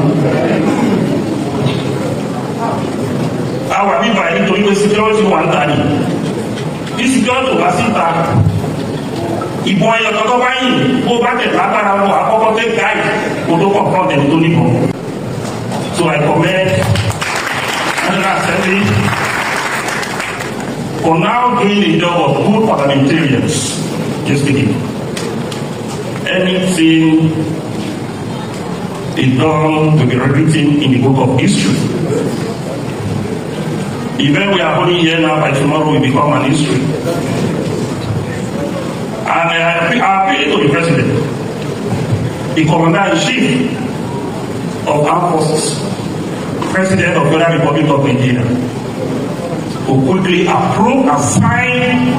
A wà bíbá yìí nítorí pé security wà ń ta ni. Bí security ò bá sí ta, ìbọn ẹyọ kan tó bá yìn, bó bá tẹ̀ lágbára wọ àkọ́kọ́ tẹ́ guide kó tó confront ẹni tó níbọn. So I commend National Assembly for now doing the job of good parliamentarians. Just speaking. Anything is done to be written in the book of history. The event we are holding here now, by tomorrow will become an history. And I appeal to the president, the commander-in-chief of armed forces, President of the Federal Republic of Nigeria, to quickly approve and sign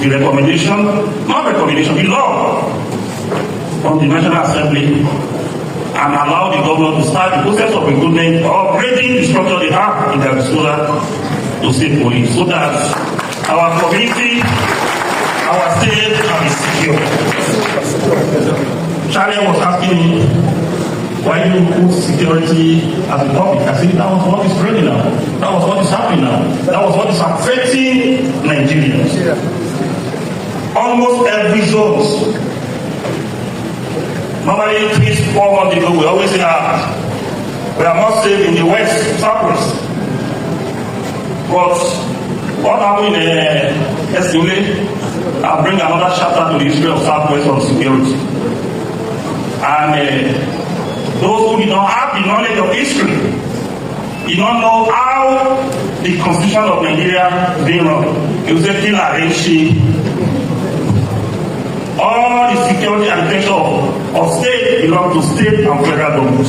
the recommendation, not recommendation, the law from the National Assembly, and allow the governor to start the process of recruitment or upgrading the structure they have in their disposal to state police, so that our community, our state can be secure. Charlie was asking me, why you put security as a topic? I said that was what is trending now. That was what is happening now. That was what is affecting Nigerians. Almost every zone. Normally, 3, 4 months ago, we always say, ah, we are not safe in the west, southwest. But what happened in Esinle, I bring another chapter to the history of Southwest on security. And those who did not have the knowledge of history, did not know how the constitution of Nigeria is being run. You say, kill Arenshi. All the security and architecture of state belong to state and federal government.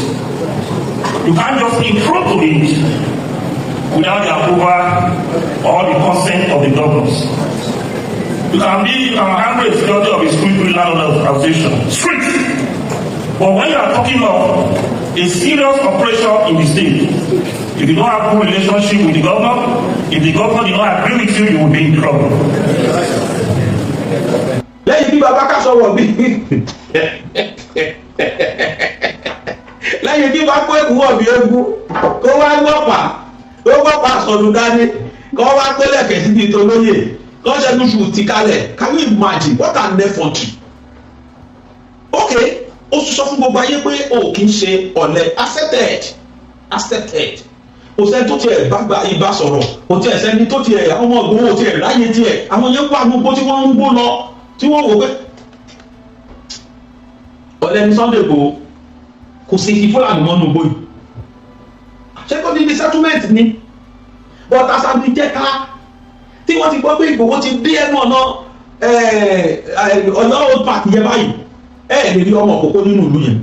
You can't just intrude to it without the approval or the consent of the governors. You can handle the security of a street landlord association. Street. But when you are talking of a serious operation in the state, if you don't have good relationship with the governor, if the governor did not agree with you, you will be in trouble. Lẹ́yìn bí baba ká sọ̀rọ̀ bí lẹ́yìn bí bá kó èkú wọ̀ bí egun, kó wá gbọ́pàá, kó gbọ́pàá sọ̀rọ̀ dání, kó wá pélẹ̀kẹ̀ síbi tó lóye, kó ṣẹ́nu ṣù ti kalẹ̀. Can you imagine what an effrontery? Okay, ó sọ fún gbogbo ayé pé o kì í ṣe ọ̀lẹ. Accepted, accepted. Kò sẹ́ni tó tiẹ̀ bá gba ibà sọ̀rọ̀, kò tiẹ̀ sẹ́ni tó tiẹ̀, àwọn ọmọ ògbówó tiẹ̀ ráyè tiẹ̀, àwọn yẹn wà gbogbo tí wọ́n ń gbó lọ, tí wọ́n wò pé ọ̀lẹ ní Sunday Igboho. Kò sí fi Fúlàní mọ́nú gbóyè, ṣé kó ní settlement ni? But asabi jẹ́ ká tí wọ́n ti gbọ́ pé Ìgbòho ti dé ẹnu ọ̀nà Ọ̀yọ́ Old Park yẹn báyìí, ẹ lè rí ọmọ òkókó nínú ìlú yẹn.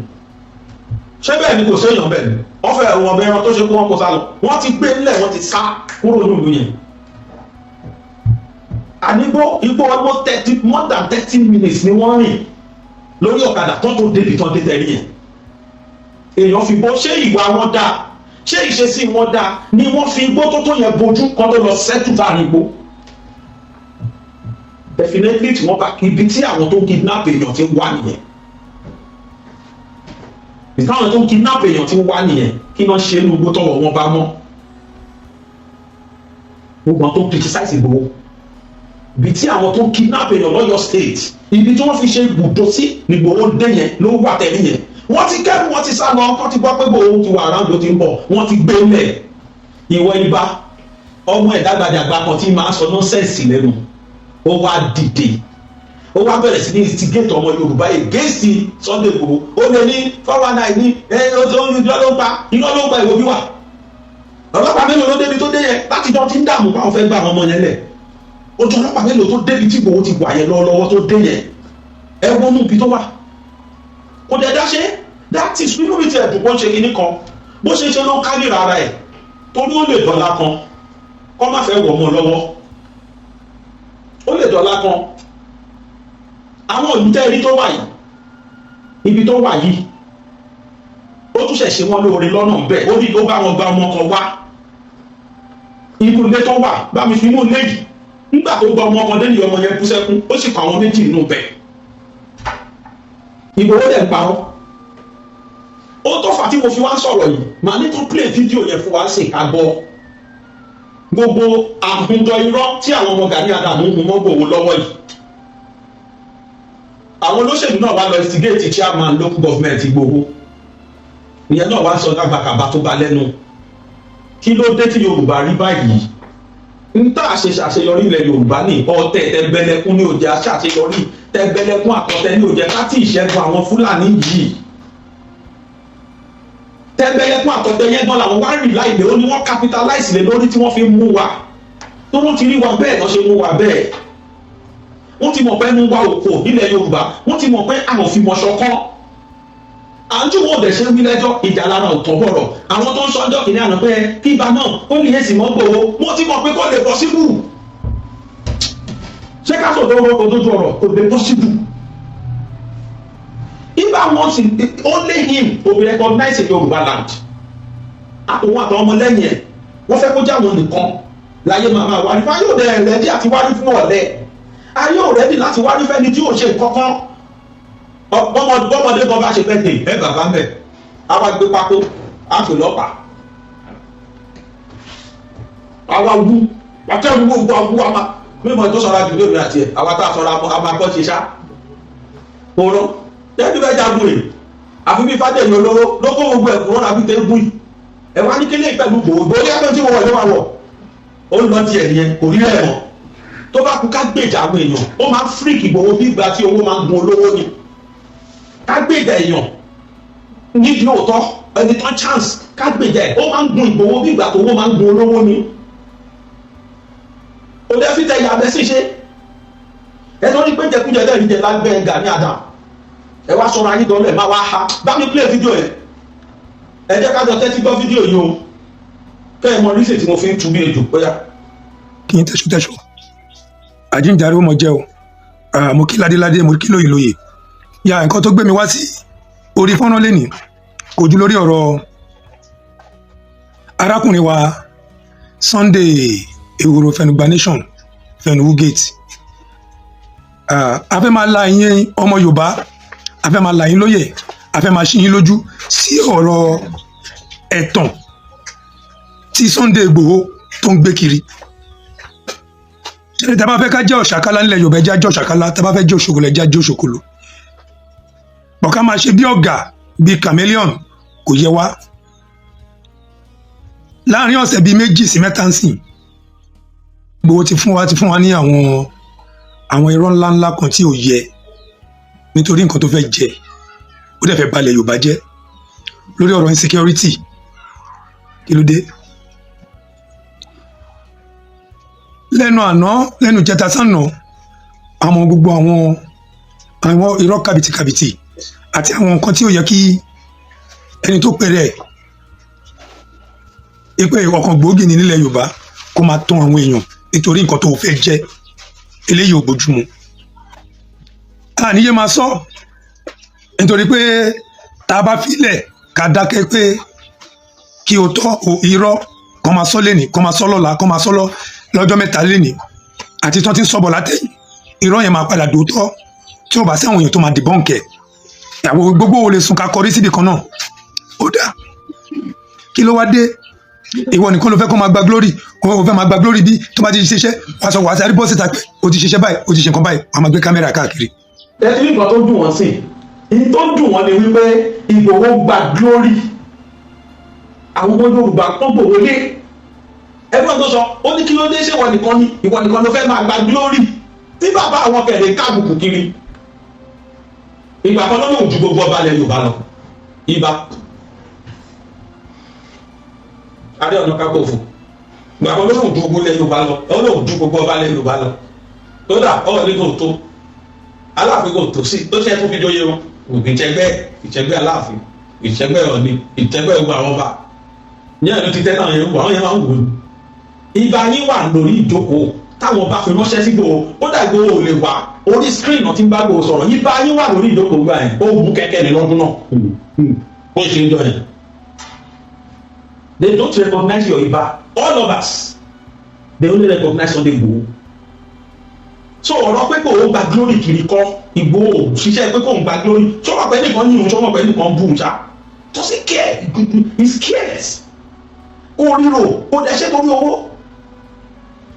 Ṣé bẹ́ẹ̀ ni? Kò séèyàn bẹ́ẹ̀ ni. Wọ́n fẹ́ wọn bẹ ẹran tó ṣe kó wọn kó sá lọ, wọ́n ti gbé ńlẹ̀, wọ́n ti sá kúrò nínú ìlú yẹn. Ànígbó igbó, almost 30, more than 30 minutes ni wọ́n rìn lórí ọ̀kadà tó tó débi tán dé tẹ̀lé yẹn. Èèyàn fi bó ṣé ìwà wọn dáa. Ṣé ìṣesí wọn dáa ni wọ́n fi igbó tó tó yẹn bojú kan tó lọ settle sáàrin igbó? Definitely, tí wọ́n bá ibi tí àwọn tó ń kidnap èèyàn ti ń wá nìyẹn, ìtàwọn tó ń kidnap èèyàn ti ń wá nìyẹn. Kí wọ́n ṣe inú igbó tọwọ́ wọn bá mọ́? Gbogbo àwọn tó ń criticize Ìgbòho, ibi tí àwọn tó ń kidnap èèyàn lọ́yọ̀ State, ibi tí wọ́n fi ṣe ibùdó sí ní Ìgbòho dé yẹn ló wà tẹ̀lé yẹn. Wọ́n ti kẹ́rù, wọ́n ti sá lọ. Wọ́n ti gbọ́ pé Ìgbòho ti wà around, ó ti ń bọ̀, wọ́n ti gbé lẹ̀. Ìwọ ibà ọmọ ẹ̀ dàgbàdàgbà kan tí máa sọ nonsense lẹ́nu, ó wá dìde, ó wá bẹ̀rẹ̀ sí ní instigate ọmọ Yorùbá against Sunday Igboho. Ó lè ní 419 ní ẹ ó tó ń irọ́ ló ń pa, irọ́ ló ń pa. Ìwò bí wà, ọlọ́pàá mélòó ló débi tó dé yẹn láti jọ ti ń dààmú báwọn fẹ́ gba àwọn ọmọ yẹn lẹ̀? Ojú ọlọ́pàá mélòó tó débi tí Igboho ti wà yẹn lọ́wọ́lọ́wọ́ tó dé yẹn? Ẹ wọnú ibi tó wà, kò dẹ̀ dá ṣe. That is, inú mi ti ẹ̀dùn kó ń ṣe kinní kan bó ṣe ṣe ló ń kárìíra ara ẹ̀, torí ó lè dọ̀la kan kọ́ má fẹ́ wọ̀ ọmọ lọ́wọ́. Ó lè dọ̀la kan. Àwọn olùtẹ́rí tó wà yìí, ibi tó wà yìí, ó tún ṣẹ̀ ṣe wọ́n lóore lọ́nà bẹ́ẹ̀. Ó ní ó bá wọn gba ọmọ kan wá inú ilé tó wà. Bá mi fi inú ilé yìí, nígbà tó gba ọmọ kan dé ní, ọmọ yẹn bú sẹ́kún, ó sì kọ àwọn méjì nínú bẹ̀. Ìgbòho dẹ̀ ń parọ́. Ó tó fà tí mo fi wá ń sọ̀rọ̀ yìí. Màá ní kó play fídíò yẹn fún wa sí, ká gbọ́ gbogbo àhùndọ̀ irọ́ tí àwọn ọmọ Gani Adams ń mú mọ́ Ìgbòho lọ́wọ́ yìí. Àwọn olóṣèlú náà wá lọ instigate chairman local government Ìgbòho. Ìyẹn náà wá sọ lágbàkàbà tó ba lẹ́nu. Kí ló dé tí Yorùbá rí báyìí? Ń tá a ṣe ṣàṣeyọrí ilẹ̀ Yorùbá ní ọ̀tẹ̀ tẹ̀gbẹ̀lẹ̀kún ní òjẹ́ aṣàṣeyọrí, tẹ̀gbẹ̀lẹ̀kún àtọ̀tẹ̀ ní òjẹ́ ká tí ìṣẹ́gun àwọn Fúlàní yìí. Tẹ̀gbẹ̀lẹ̀kún àtọ̀tẹ̀ yẹn gan làwọn wá rì láìlè, ó ní wọ́n capitalize lé lórí tí wọ́n fi mú wa, tó wọ́n ti rí wa bẹ́ẹ̀ lọ́ ṣe mú wa bẹ́ẹ̀. Wọ́n ti mọ̀ pé mú wa òkò nílẹ̀ Yorùbá, wọ́n ti mọ̀ pé àwọn fi mọ̀ ṣọ̀kan. À ń tí wọn ò dẹ̀ ṣe wí lẹ́jọ́ ìjà lára ò tán bọ̀rọ̀. Àwọn tó ń sọ ọjọ́ kìíní àná pé kí ibà náà ó ní èsì mọ́ Ìgbòho, wọ́n ti mọ̀ pé kò lè possible. Ṣé ká sọ̀tọ̀ ọ̀rọ̀ òdodo ọ̀rọ̀? Kò lè possible. Ibà wants only him to be recognized in Yorùbá land. Àtòwọn àtàwọn ọmọlẹ́yìn ẹ̀, wọ́n fẹ́ kó jẹ́ àwọn nìkan láyé máa máa wárí fún. Ayé òde ready àti wárí fún ọ̀lẹ. Ayé ò ready láti wárí fẹ́ni tí ò ṣe nǹkan kan. Bọ́mọdé kan bá ṣe fẹ́ dè ẹ, bàbá mẹ́ àwa gbé pákó, á fi lọ́pàá, àwa wú àtẹ̀wé gbogbo àwú àmà mímọ tó sọra jù lómi àti ẹ̀. Àwa tá a sọra a máa kọ́ ṣe ṣá kóró lẹ́nu bẹ́ẹ̀ jagun yìí, àfi bí fàdéyìn olóró ló kó gbogbo ẹ̀ kúrò àbí tẹ́ gùn yìí. Ẹ wá ní kílé pẹ̀lú gbòògbò ní ẹgbẹ́ tí wọ́n wọ̀ ló máa wọ̀, ó ń lọ tiẹ̀ nìyẹn, kò rí ẹ̀ mọ́. Tó bá kú, ká gbèjà àwọn èèyàn, ó máa ń freak Ìgbòho bí ìgbà tí owó máa ń gun olówó ni. Ká gbèjà èèyàn nídìí òótọ́, ẹni tán chance ká gbèjà ẹ̀, ó máa ń gun Ìgbòho bí ìgbà tó owó máa ń gun olówó ni. Ó dẹ́ fi tẹ ìyá abẹ́ sí ṣe ẹ tó ní pé jẹkújẹ dẹ́ rí jẹ lágbẹ́ Gani Adams. Ẹ wá sọ̀rọ̀ ayé dọ́lẹ̀ máa wá ha. Bá mi play fídíò yẹn, ẹ jẹ́ ká jọ tẹ́tí gbọ́ fídíò yìí o, kẹ́ ẹ mọ reason tí mo fi ń tu bí ejò bóyá. Kí n tẹ̀sù tẹ̀sù, àjíǹde ó mọ jẹ́ o. Mo kí ládéládé, mo kí lóye lóye ya. Nǹkan tó gbé mi wá sí orí fọ́nrán lẹ́nìí kò ju lórí ọ̀rọ̀ arákùnrin wa Sunday Ehoro Fẹnugba Nation Fẹnuwu Gate. A fẹ́ máa la yín ọmọ Yorùbá, a fẹ́ máa la yín lóye, a fẹ́ máa ṣí yín lójú sí ọ̀rọ̀ ẹ̀tàn tí Sunday Igboho tó ń gbé kiri. Ṣé tá a bá fẹ́ ká jẹ́ ọ̀ṣàkálá nílẹ̀ Yorùbá, ẹ jẹ́ á jẹ́ ọ̀ṣàkálá. Tá a bá fẹ́ jẹ́ òṣòkòlò, ẹ jẹ́ á jẹ́ òṣòkòlò. Bọ̀ ká máa ṣe bí ọ̀gà, bí chameleon, kò yẹ wá. Láàrin ọ̀sẹ̀ bíi 2 sí 3 ń sìn, Ìgbòho ti fún wa ní àwọn irọ́ ńláńlá kan tí ò yẹ, nítorí nǹkan tó fẹ́ jẹ. Ó dẹ̀ fẹ́ balẹ̀ Yorùbá jẹ́ lórí ọ̀rọ̀ insecurity. Kí ló dé? Lẹ́nu àná, lẹ́nu jẹta sànà, àwọn gbogbo àwọn irọ́ kàbìtìkàbìtì àti àwọn nǹkan tí ò yẹ kí ẹni tó pèrè ẹ̀ pé ọ̀kan gbòógì ní nílẹ̀ Yorùbá kó máa tán àwọn èèyàn nítorí nǹkan tó fẹ́ jẹ́, eléyìí ò bójúmu. Àníyé máa sọ nítorí pé tá a bá filẹ̀ ká dákẹ́ pé Kí o tọ́ o irọ́ kọ́ máa sọ lẹ́nìí, kọ́ máa sọ lọ́la, kọ́ máa sọ lọ́jọ́ mẹ́ta lẹ́nìí, àti tí wọ́n ti ń sọ̀bọ̀ látẹ̀yìn, irọ́ yẹn máa padà dòótọ́ tí ó bá sí àwọn èèyàn tó máa debunk ẹ̀. Àwọn gbogbo wo lè sùn ká kọrí síbi kan náà? Ó dáa, kí ló wá dé? Ìwọ nìkan ló fẹ́ kó máa gba glory, o fẹ́ máa gba glory. Bí tó bá ti ṣiṣẹ́, wàá sọ, wàá sáré bọ́ síta pé o ti ṣiṣẹ́ báyìí, o ti ṣe nǹkan báyìí, wàá máa gbé kámẹ́rà káàkiri. Ẹ ti ní nǹkan tó dùn wọ́n sí. Èyí tó dùn wọ́n ni wípé Ìgbòho gba glory. Àwọn ọmọ Yorùbá tó gbòho lé ẹgbẹ́ tó sọ, ó ní kí ló dé? Ṣé ìwọ nìkan ni, ìwọ nìkan ló fẹ́ máa gba glory, tí bàbá àwọn kẹ̀lé káàbùkù kiri? Ìgbà kan ló lóun ju gbogbo ọba ilẹ̀ Yorùbá lọ. Ibà Ààrẹ Ọ̀nà Kakanfò, ìgbà kan ló lóun ju gbogbo ilẹ̀ Yorùbá lọ, ó lóun ju gbogbo ọba ilẹ̀ Yorùbá lọ. Kódà Ọọ̀ni kò tó, Aláàfin kò tó sí tó ṣe tó fi jóye wọn. Ìjẹgbẹ́, ìjẹgbẹ́ Aláàfin, ìjẹgbẹ́ Ọọ̀ni, ìjẹgbẹ́ gbogbo àwọn ọba ní ẹ̀rọ ti tẹ́ náà yẹn wò. Àwọn yẹn máa ń wò ó. Ibà yín wà lórí ìjókòó táwọn bá fi ránṣẹ́ sí Ìgbòho. Ó dà, Ìgbòho ò lè wà orí screen náà tí ń bá Ìgbòho sọ̀rọ̀. Ibà yín wà lórí ìjókòó gbà yẹn, ó bu kẹ́kẹ́ ní lọ́dún náà bó ṣe ń jọ yẹn. They don't recognize your Ibà. All of us, they only recognize Sunday Igboho. So ọ̀rọ̀ pé kò ó gba glory kiri kọ́. Ìgbòho ṣiṣẹ́ pé kò ń gba glory. Sọ́wọ́n pẹ́ nìkan yìí, sọ́wọ́n pẹ́ nìkan bú un ṣá. Does he care? He cares. Kò ríro, kò dẹ̀ ṣe torí owó,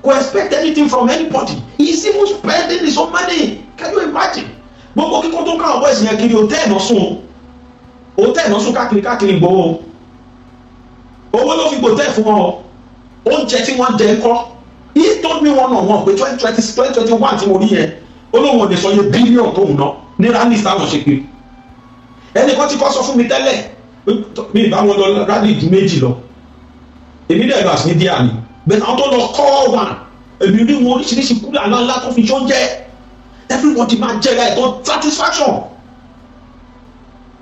kò expect anything from anybody. He is even spending his own money. Can you imagine? Gbogbo kíkọ́ tó ń káwọn boys yẹn kiri, hotel náà sùn, hotel náà sùn káàkiri káàkiri. Ìgbòho, owó ló fi gbòtẹ́ fún wọn. Oúnjẹ tí wọ́n jẹ kọ́. He told me one on one pé 2020, 2021 tí mo rí yẹn, ó lóun ò lè sọ iye bílíọ̀nù tóun ná ní rally táwọn ṣe kiri. Ẹnìkan ti kọ́ sọ fún mi tẹ́lẹ̀, mi ì bá wọn lọ rally ju méjì lọ. Èmi dẹ̀ lọ àsìní díà ni bẹ́ẹ̀. Àwọn tó lọ kọ́ wà, èmi rí wọn, oríṣiríṣi cooler ńlá ńlá tó fi ṣóúnjẹ, everybody máa jẹ́ ẹ̀ tó satisfaction.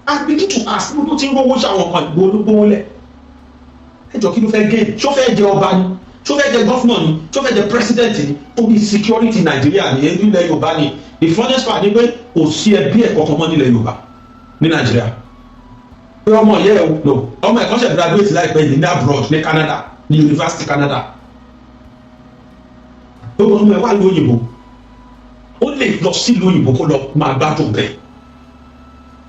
I begin to ask, ló ti ń rówó ṣe àwọn kan? Ìgbò ló gbówó lẹ̀. Ẹ jọ, kí ló fẹ́ gain? Ṣó fẹ́ jẹ ọba ni? Ṣó fẹ́ jẹ governor ni? Ṣó fẹ́ jẹ president ni? Torí security Nàìjíríà ní ilẹ̀ Yorùbá ni. The funniest part ni pé kò sí ẹbí ẹ̀ kankan mọ́ nílẹ̀ Yorùbá ní Nàìjíríà pé ọmọ yẹ ẹ no. Ọmọ ẹ̀kọ́ ṣe graduate láìpẹ́ yìí ní abroad, ní Canada, ní University Canada. Gbogbo ọmọ ẹ wà lóyìnbó. Ó lè lọ sílùú òyìnbó kó lọ máa gbádùn bẹ́ẹ̀.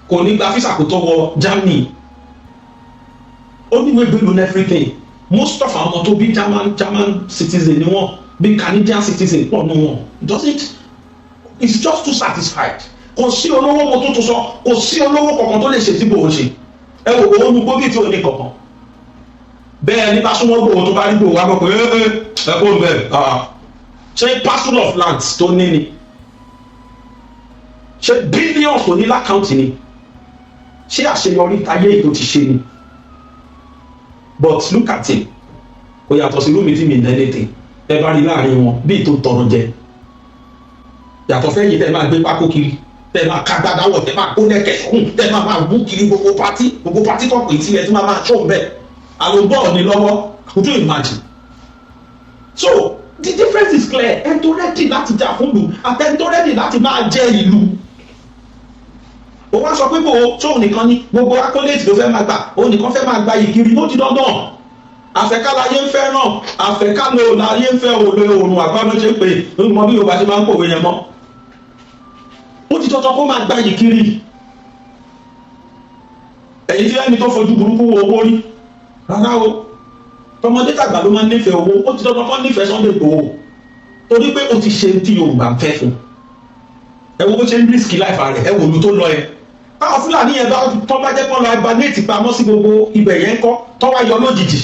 Kò ní gba visa kó tó wọ Germany. Ó ní ìwé gbèlú and everything. Most of àwọn ọmọ tó bí, German citizen ni wọ́n bí, Canadian citizen pọ̀ nù wọn. Does it, it's just too satisfied. Kò sí olówó, mo tó tún sọ, kò sí olówó kankan tó lè ṣe tí Ìgbòho ṣe. Ẹ wò ó nu gbóbi tí ò ní kankan bẹ́ẹ̀ ní bá súnmọ́ Ìgbòho, tó bá rí Ìgbòho wá gbọ́ pé ẹ ẹ kó bẹ́ẹ̀. Ṣé parcel of lands tó ní ni? Ṣé billions tó ní l'account ni? Ṣé àṣeyọrí táyé ètò ti ṣe ni? But look at him. Kò yàtọ̀ sí rúmi tí mi ní anything. Ẹ bá rí láàrin wọn bí tó tọrọ jẹ, yàtọ̀ fẹ́ yìí, tẹ́ máa gbé pákó kiri, tẹ́ máa ká gbádáwọ̀, tẹ́ máa kó lẹ́kẹ̀ sọ́hùn, tẹ́ máa máa wú kiri gbogbo party, gbogbo party tó pè é sílẹ̀ tí máa máa ṣó bẹ́ẹ̀ àlọ́ ní lọ́wọ́. Could you imagine? So the difference is clear. Ẹni tó ready láti jà fún ìlú àti ẹni tó ready láti máa jẹ ìlú. Ó wá sọ pé bò ó tóun nìkan ni gbogbo accolade ló fẹ́ máa gbà, òun nìkan fẹ́ máa gba ìkiri. Ó di dandan. Àfẹ́kálayé ń fẹ́ náà, àfẹ́kálò láyé ń fẹ́ òòlò òòrùn àgbáná ṣe pé lórí mọ bí Yorùbá ṣe máa ń pòwe yẹn mọ́. Ó ti dandan kó máa gba ìkiri. Ẹ̀yin tí ẹni tó fojú burúkú wo owó rí rárá o. Tọmọdé tàgbà ló máa ń nífẹ̀ẹ́ owó. Ó ti dandan kó nífẹ̀ẹ́ Sunday Igboho torí pé ó ti ṣe tí Yorùbá ń fẹ́ fún. Ẹ wo bó ṣe ń risk life rẹ̀. Ẹ wò ló tó lọ yẹn. Táwọn Fúlàní yẹn bá tọ́ bá jẹ́ kó lọ hibernate pamọ́ sí gbogbo ibẹ̀ yẹn kọ́, tọ́ wá yọ lójijì,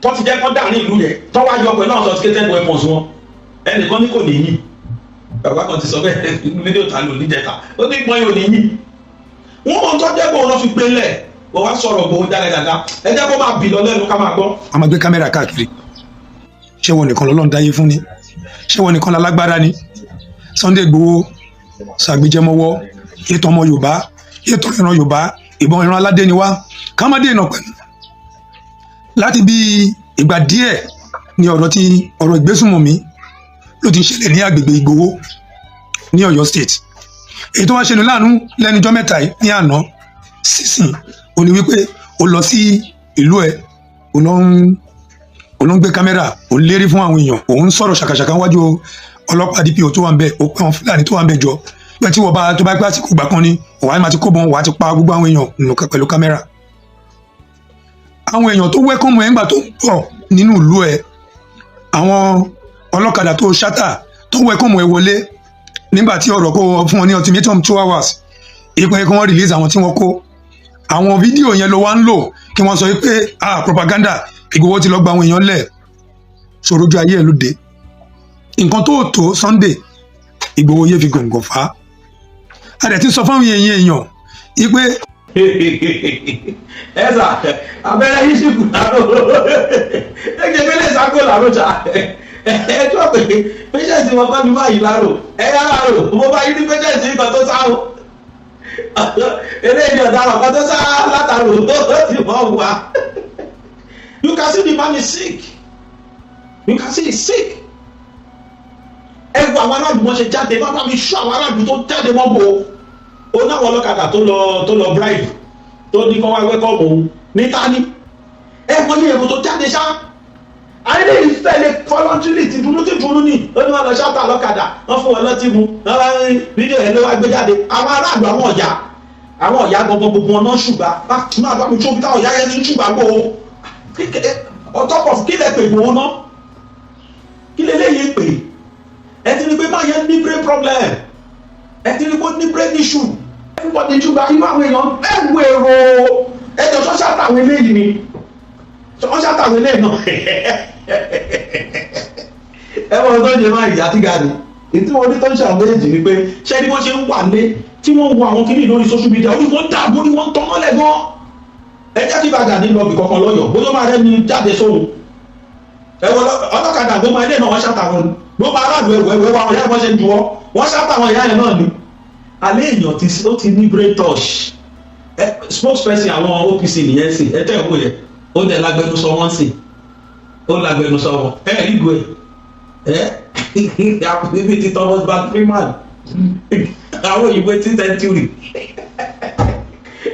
tọ́ ti jẹ́ kó dàrin ìlú yẹn, tọ́ wá yọ pẹ̀lú àwọn sophisticated weapons wọn, ẹnìkan ní kò ní yìn. Bàbá kan ti sọ bẹ́ẹ̀ nínú fídíò ta lò níjẹta. Ó ní pọ́n yóò ní yìn. Wọ́n mọ̀ tó jẹ́ kó lọ́ fi gbé lẹ̀. Wọ́n wá sọ̀rọ̀ gbòó dáadáa. Ẹ jẹ́ kó máa bì lọ lẹ́nu ká máa gbọ́. Wọ́n máa gbé kámẹ́rà káàkiri. Ṣé wọn nìkan lọ́lọ́run dáyé fún ni? Ṣé wọn nìkan lálágbára ni? Sunday Igboho ṣàgbéjẹmọ́wọ́ ètò ọmọ Yorùbá, ètò ìran Yorùbá, ìbọn ìran aládé ni wá. Ká má dènà pẹ̀lú. Láti bí ìgbà díẹ̀ ni ọ̀rọ̀ tí ọ̀rọ̀ ìgbésùnmọ̀mí ló ti ń ṣẹlẹ̀ ní agbègbè Ìgbòho ní Ọ̀yọ́ State. Èyí tó wá ṣe ní láàánú lẹ́nujọ́ mẹ́ta yìí ní àná sísìn ò ní wípé Ó lọ sí ìlú ẹ, ó lọ ń gbé kámẹ́rà, ó ń lérí fún àwọn èèyàn, òun ń sọ̀rọ̀ ṣàkàṣàkà wájú ọlọ́pàá DPO tó wà ń bẹ̀. Ó pẹ́ àwọn Fúlàní tó wà ń bẹ̀ jọ pé tí wọ́n bá tó bá gbé àsìkò ìgbà kan ni wàá máa ti kó bọn, wàá ti pa gbogbo àwọn èèyàn nù pẹ̀lú kámẹ́rà. Àwọn èèyàn tó welcome ẹ̀ ńgbà tó ń bọ̀ nínú ìlú ẹ̀, àwọn ọlọ́kadà tó ṣátà tó welcome ẹ̀ wọlé nígbà tí ọ̀rọ̀ kó fún wọn ní ultimatum 2 hours ìpín kí wọ́n release àwọn tí wọ́n kó, àwọn fídíò yẹn ló wá ń lò kí wọ́n sọ pé, ah, propaganda, Ìgbòho ti lọ gba àwọn èèyàn lẹ̀. Ṣòrojú ayé ẹ̀ ló dé. Nǹkan tó tó Sunday Ìgbòho yé fi gòǹgò fà á. A dẹ̀ ti sọ fáwọn èèyàn wípé Ẹ sà, abẹ́rẹ́ yìí sì kù láró, ẹ jẹ́ pé lè sáko láró ṣá. Ẹ tó pé patient wọn kọ́ ní báyìí láró, ẹ yá láró. Mo bá yí ní patient kan tó sá o, eléyìí ọ̀daràn kan tó sá látàrò tó ti mọ̀ wá. You can see the man is sick. You can see he's sick. Ẹ wo àwọn aráàlú wọn ṣe jáde, bá mi ṣọ́ àwọn aráàlú tó jáde mọ́ bò ó náwọn ọlọ́kadà tó lọ bribe tó ní kọ́ wá welcome òun ní tání. Ẹ wọ́n ní èrò tó jáde ṣá, ayé ìfẹ́lẹ̀ voluntarily, ti dunu ti dunu ní ó ní wọn lọ ṣáta ọlọ́kadà, wọ́n fún wọn lọ́tí mu, wọ́n bá ń fídíò ẹ̀ ló wá gbé jáde. Àwọn aráàlú, àwọn ọ̀yà, àwọn ọ̀yà gbogbo gbogbo wọn náà ṣùgbà máa bá mi tó bí táwọn ọ̀yà yẹn ti ń ṣùgbà gbò ó. On top of kí lẹ pè gbòó ná, kí lẹ léyìí pè? Ẹ ti rí pé máa yẹn ní brain problem, ẹ ti rí pé ó ní brain issue. Everybody ṣùgbà inú àwọn èèyàn ẹ wo èrò ẹjọ tó ṣàtàwọn eléyìí ni wọ́n ṣàtàwọn eléyìí náà. Ẹ wọ́n tó ń ṣe máa ìyá tí ga ni ètí wọn ní tó ń ṣe àwọn méjèèjì ni pé ṣé ni wọ́n ṣe ń wà lé tí wọ́n wo àwọn kìíní lórí social media, orí wọn dààmú ni wọ́n ń tọ́ mọ́lẹ̀ gan. Ẹ jẹ́ kí bàgà ní lọ́ọ̀bì kankan lọ́yọ̀, bóyá máa rẹ́ni jáde sóhun. Ẹ wọ ọlọ́kadà gbogbo ilé náà, wọ́n ṣàtàwọn gbogbo aráàlú. Ẹwọ ẹwọ àwọn ìyá wọn ṣe ń juwọ́, wọ́n ṣàtàwọn ìyá yẹn náà ni. Alẹ́ èèyàn ti ó ti ní brain touch. Spokesperson àwọn OPC nìyẹn sì ẹ tẹ́ ìwò yẹn, ó dẹ̀ lágbẹnusọ wọn sì, ó lágbẹnusọ wọn. Ẹ rí ìgò ẹ ẹ níbi ti Thomas Bach Freeman, àwọn òyìnbó 18th century.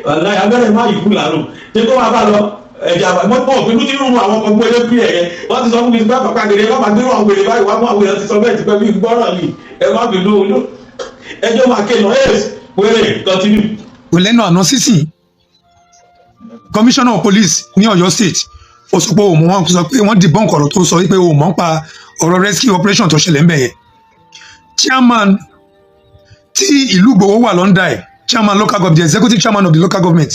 Wàláyé, abẹ́rẹ́ má yìí kú lànà. Ṣé kó máa bá lọ ẹ̀jẹ̀ àbá mọ́ òfin tí irun àwọn ọmọ ẹgbẹ́ bí ẹ̀yẹ wọ́n ti sọ fún mi pé bàbá gèrè wọ́n máa gbé wọn wèrè báyìí wọ́n mú àwọn èèyàn ti sọ bẹ́ẹ̀ ti pẹ́ bí gbọ́rọ̀ ni. Ẹ má bínú olú, ẹjọ́ máa ké lọ ẹ̀ wèrè continue. Kò lẹ́nu àná sísìn, commissioner of police ní Ọ̀yọ́ State, ó sọ pé òun wọn sọ pé wọ́n debunk ọ̀rọ̀ tó sọ wípé òun mọ̀ ń pa ọ̀rọ̀ rescue operation tó ṣẹlẹ̀ ń bẹ̀ yẹn. Chairman tí ìlú Ìgbòho wà l'under ẹ̀, chairman local government, the executive chairman of the local government,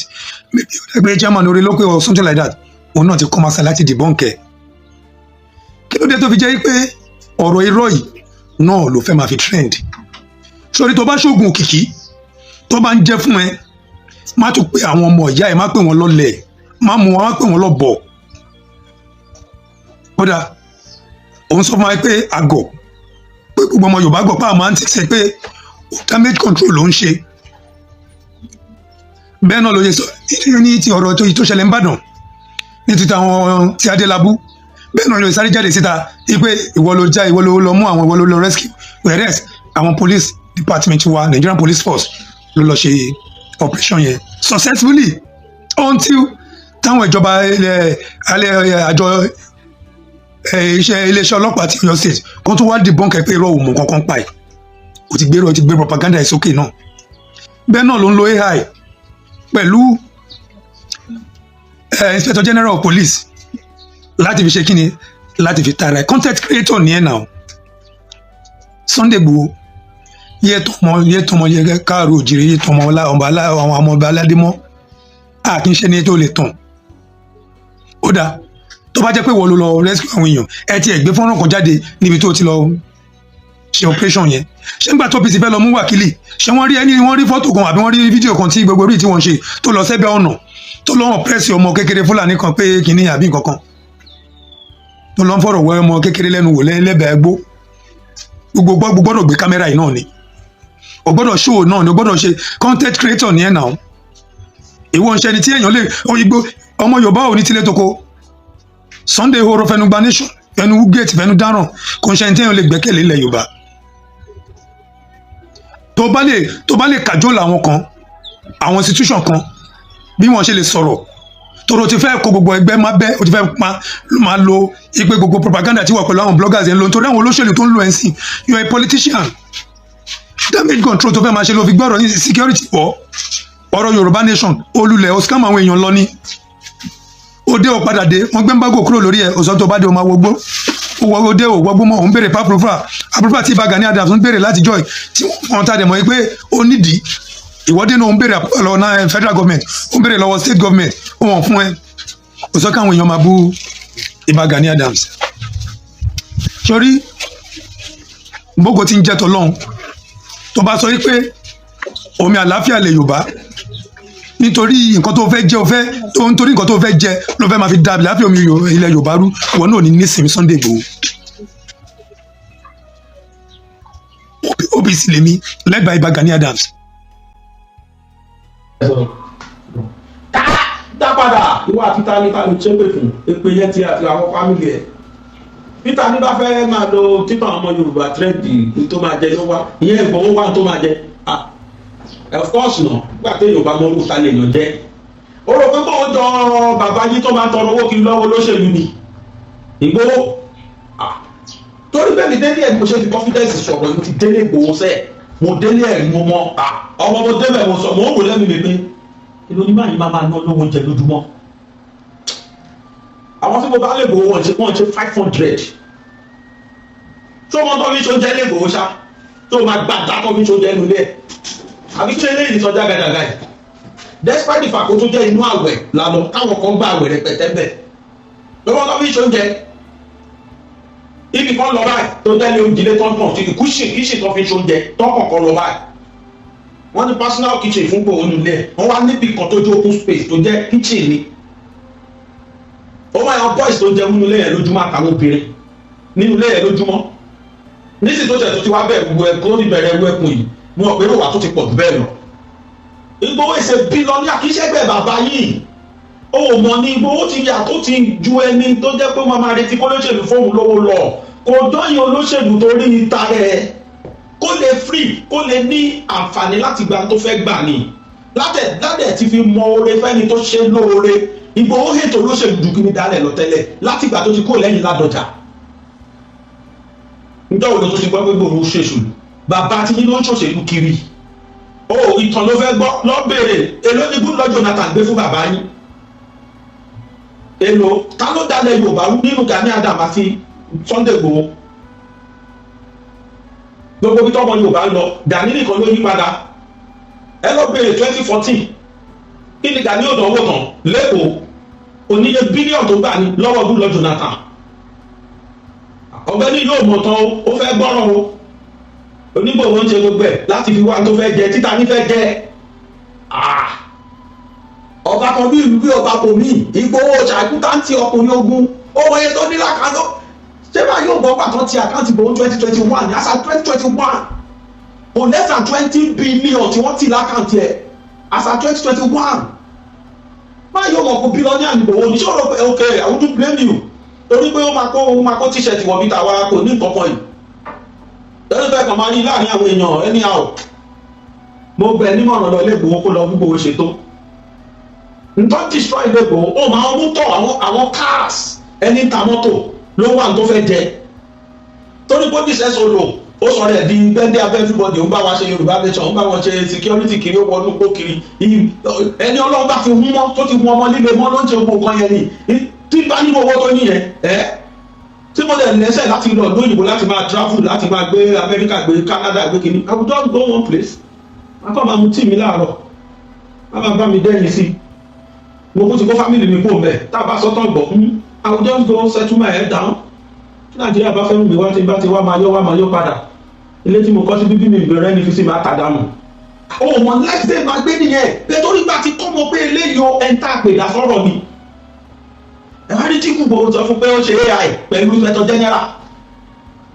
maybe ẹgbẹ́ chairman orí lókè or something like that, òun náà ti kọ́ masa láti debunk ẹ̀. Kí ló dé tó fi jẹ́ pé ọ̀rọ̀ irọ́ yìí náà ló fẹ́ máa fi trend sórí? Tó bá ṣoògùn òkìkí tó bá ń jẹ́ fún ẹ, má tún pe àwọn ọmọ ìyá ẹ, má pè wọ́n lọ́lẹ̀, má mú wọn, má pè wọ́n lọ́bọ̀. Kódà òun sọ fún wa pé àgọ̀, pé gbogbo ọmọ Yorùbá gbọ́ pé àwọn máa ń tẹ̀sẹ̀ pé damage control ló ń ṣe. Bẹ́ẹ̀ náà ló ṣe sọ ní ti ọ̀rọ̀ tó ṣẹlẹ̀ ń bàdàn ní ti àwọn ti Adélábù. Bẹ́ẹ̀ náà ló sáré jáde síta wípé ìwọ ló já, ìwọ ló lọ mú àwọn, ìwọ ló lọ rescue, whereas àwọn police department wa, Nigerian Police Force, ló lọ ṣe operation yẹn successfully until táwọn ìjọba ilẹ̀ alẹ́ àjọ iṣẹ́ iléeṣẹ́ ọlọ́pàá ti Ọ̀yọ́ State kó tó wá debunk ẹ pé irọ́, òun mọ̀ kankan pa ẹ̀. O ti gbé, o ti gbé propaganda ẹ̀ sókè náà. Bẹ́ẹ̀ náà ló ń lo AI pẹ̀lú Inspector General of Police láti fi ṣe kíni, láti fi tara ẹ̀. Content creator ní ẹ̀ náà. Sunday Igboho yẹ tọmọ, yẹ tọmọ, yẹ káàró òjìrè, yẹ tọmọ ọba, àwọn ọmọ ọba aládé mọ́. A kì í ṣe ní tó lè tàn. Ó dáa, tó bá jẹ́ pé wọ́n ló lọ rescue àwọn èèyàn, ẹ ti ẹ̀ gbé fọ́nrán kan jáde níbi tó ti lọ ṣe operation yẹn. Ṣé nígbà tó OPC fẹ́ lọ mú wákìlì, ṣé wọ́n rí ẹni, wọ́n rí fọ́tò kan àbí wọ́n rí fídíò kan tí gbogbo orí tí wọ́n ṣe tó lọ sẹ́bẹ̀ ọ̀nà tó lọ́wọ́ press ọmọ kékeré Fúlàní kan pé kínní àbí nǹkan kan tó lọ́ ń fọ̀rọ̀ wọ ọmọ kékeré lẹ́nu wò lẹ́bẹ̀ẹ́ gbó? Gbogbo gbọ́dọ̀ gbé kámẹ́rà yìí náà ni, o gbọ́dọ̀ show náà ni, o gbọ́dọ̀ ṣe content creator ní ẹ̀ náà. Ìwọ ń ṣe ẹni tí èèyàn lè oyigbo ọmọ Yorùbá ò ní tilẹ̀ tó ko. Sunday horo fẹnu gba nation, fẹnu gate, fẹnu dáràn. Kò ń ṣe ẹni tí èèyàn lè gbẹ́kẹ̀lé ilẹ̀ Yorùbá. Tó bá lè kàjọ́ làwọn kan, àwọn institution kan, bí wọ́n ṣe lè sọ̀rọ̀. Toro ti fẹ́ kó gbogbo ẹgbẹ́ má bẹ́, o ti fẹ́ máa lo ipe gbogbo propaganda tí wà pẹ̀lú àwọn bloggers yẹn lò, nítorí àwọn olóṣèlú tó ń lo ẹ̀sìn. You are a politician. Damage control tó fẹ́ máa ṣe ló fi gbọ́rọ̀ ní security wọ́ ọ̀rọ̀ Yorùbá nation olùlẹ̀ o scam àwọn èèyàn lọ ní òde ò padà dé. Wọ́n gbé embargo kúrò lórí ẹ̀, òsàn tó bá dé o máa wọgbó owó òde ò wọgbó mọ́. Òun béèrè approval, approval tí Ìbà Gani Adams ń béèrè láti joy tí wọ́n ta dẹ̀ mọ́ pé ó nídìí ìwọ́de náà. Ń béèrè approval lọ́wọ́ náà federal government, ó ń béèrè lọ́wọ́ state government, ó wọ̀n fún ẹ. Òsàn káwọn èèyàn máa bú Ìbà Gani Adams sórí gbogbo tí ń jẹ́ tọ́lọ́hún. Tó bá sọ wípé omi àlàáfíà lè Yorùbá, nítorí nǹkan tó fẹ́ jẹ, o fẹ́ tó nítorí nǹkan tó fẹ́ jẹ ló fẹ́ máa fi da àlàáfíà omi ilẹ̀ Yorùbá rú, ìwọ náà ní nísìnyí. Sunday Igboho, OPC lèmi, led by Ìbà Gani Adams. Dá padà, ìwọ àti ta ni ta ló ṣépè fún èpè yẹn ti àti àwọn family ẹ̀. Peter ní bá fẹ́ máa lo títàn ọmọ Yorùbá trend tó máa jẹ ló wá ìyẹn, Ìgbòho wá tó máa jẹ. Ah, of course náà, nígbà tí Yorùbá mọ orúkọ ta lè yàn jẹ, ó rò pé kóun jọ bàbá yìí tó máa tọrọ owó kiri lọ́wọ́ olóṣèlú ni Ìgbòho. Ah, torí bẹ́ẹ̀ ni délé ẹ̀, mo ṣe fi confidence sọ̀rọ̀, mo ti délé Ìgbòho sẹ́ẹ̀, mo délé ẹ̀, mo mọ ọmọ, mo débẹ̀, mo sọ, mo ń wò lẹ́nu mi pé èlò ní báyìí máa ná lówó oúnjẹ lójúmọ́. Àwọn tí mo bá lè gbowó wọ́n ṣe 500 tó wọ́n tó fi ṣoúnjẹ lè gbowó ṣá, tó máa gbàgbá tó fi ṣoúnjẹ nulẹ̀ ẹ̀, àbí ṣe eléyìí sọ jágajàga yìí, despite the fact kó tó jẹ́ inú àwẹ̀ lálọ́ táwọn kan gbà àwẹ̀ rẹpẹtẹ bẹ̀ lọ́wọ́ tó fi ṣoúnjẹ ibì kan lọ báyìí tó jẹ́ lé oúnjẹ tó ń tàn sí kùsì kìsì tó fi ṣoúnjẹ tọkàn kan lọ báyìí. Wọ́n ní personal kitchen fún gbòó nílé ẹ̀, wọ́n wá níbì kan tó jẹ́ open space tó jẹ́ kitchen ni. Ó máa yan boys tó jẹun nínú ilé yẹn lójúmọ́, àtàwọn obìnrin nínú ilé yẹn lójúmọ́. Nísìsiyìí tó tẹ̀ tó ti wá bẹ̀rẹ̀ gbogbo ẹkún, tó ti bẹ̀rẹ̀ ẹrú ẹkùn yìí, mo mọ̀ pé èrò wà tó ti pọ̀ jù bẹ́ẹ̀ lọ. Ìgbòho ìṣe billionaire, kì í ṣẹ́gbẹ́ bàbá yìí. Ó mọ̀ ní Ìgbòho ti yà tó ti ju ẹni tó jẹ́ pé wọ́n máa retí kó lóṣèlú fóun lówó lọ. Kò jọyìn olóṣèlú torí ìta rẹ̀, kó lè free, kó lè ní àǹfààní láti gba tó fẹ́ gbà ní látẹ̀ ti fi mọ oore fẹ́ni tó ṣe lóore. Ìgbòho ètò olóṣèlú ju kí ní dálẹ̀ lọ tẹ́lẹ̀ látìgbà tó ti kó lẹ́yìn Ládọjà. Njọ́ wo ló tó ti gbọ́ pé Ìgbòho ṣèṣù? Bàbá tí yín ló ń ṣòṣèlú kiri. Ó ìtàn ló fẹ́ gbọ́, lọ béèrè èló ní Goodluck Jonathan gbé fún bàbá yín, èló. Ta ló dalẹ̀ Yorùbá rú nínú Gani Adams àti Sunday Igboho? Gbogbo bí tọ́mọ Yorùbá ń lọ, Gani nìkan ló yí padà. Ẹ lọ béèrè 2014, kí ni Gani ò dánwò tán lẹ́kọ̀ọ́? Oníye bílíọ̀nù tó gbà ní lọ́wọ́ Goodluck Jonathan. Ọ̀gbẹ́ni yóò mọ̀ tán o, ó fẹ́ gbọ́ràn o. Onígbòho ń ṣe gbogbo ẹ̀ láti fi wá tó fẹ́ jẹ, títa ní fẹ́ jẹ. Ọba kan bí ìlú bí ọba kò mí. Ìgbòho ṣàkútàǹtì ọkùnrin ogun, ó wọ̀nyẹ tó ní lákàánú. Ṣé bá yóò gbọ́ pàtó ti account Ìgbòho 2021 ní àṣà 2021, kò less than 20 billion tí wọ́n ti l'account ẹ̀ àṣà 2021. Má yóò mọ̀ kó billionaire Ìgbòho ní sọ̀rọ̀ pé ok, I wouldn't blame you, torí pé ó máa kó t-shirt wọ̀ bí tàwa, kò ní nǹkan kan yìí lọ́dún fẹ́ kàn máa rí láàrin àwọn èèyàn anyhow. Mo gbẹ nímọ̀ràn, lọ ilé Ìgbòho, kó lọ gbogbo ṣètò nǹkan destroy ilé Ìgbòho. Ó máa ń mú tọ̀ àwọn cars, ẹni ta mọ́tò ló wà tó fẹ́ jẹ, torí pé bíṣẹ́ solo ó sọ rẹ̀ di gbẹ́ndé abẹ́ everybody. Ó ń bá wa ṣe Yorùbá nation, ó ń bá wọn ṣe security kiri, ó wọnú gbó kiri. Ẹni Ọlọ́run bá fi hún mọ́, tó ti mú ọmọ líle mọ́, ló ń ṣe gbogbo nǹkan yẹn ni. Tí bá nínú owó tó níyẹn ẹ tí mo lè lẹ́sẹ̀ láti lọ lóyìnbó, láti máa travel, láti máa gbé Amẹ́ríkà, gbé Canada, gbé kínní, I will just go one place, má kọ́ máa mu tíì mi láàárọ̀, má máa bá mi dẹ́yìn sí mo kó ti kó family mi kó mbẹ́. Tá a bá sọ́tọ̀ gbọ̀, I will just go settle my head down. Tí Nàìjíríà bá fẹ́ mú mi wá, tí bá ti wá, máa yọ wá, máa yọ padà. Ilé tí mo kọ́ sí bíbí mi ìbẹ̀rẹ̀ ní fi sí máa tà dànù. Ó mọ lifestyle máa gbé nìyẹn, nítorí gbà tí kọ́ mọ pé eléyìí o, ẹ̀ ń tà pè dá sọ́rọ̀ ni. Ẹ wá rí tí kúgbò sọ fún pé ó ṣe AI pẹ̀lú inspector general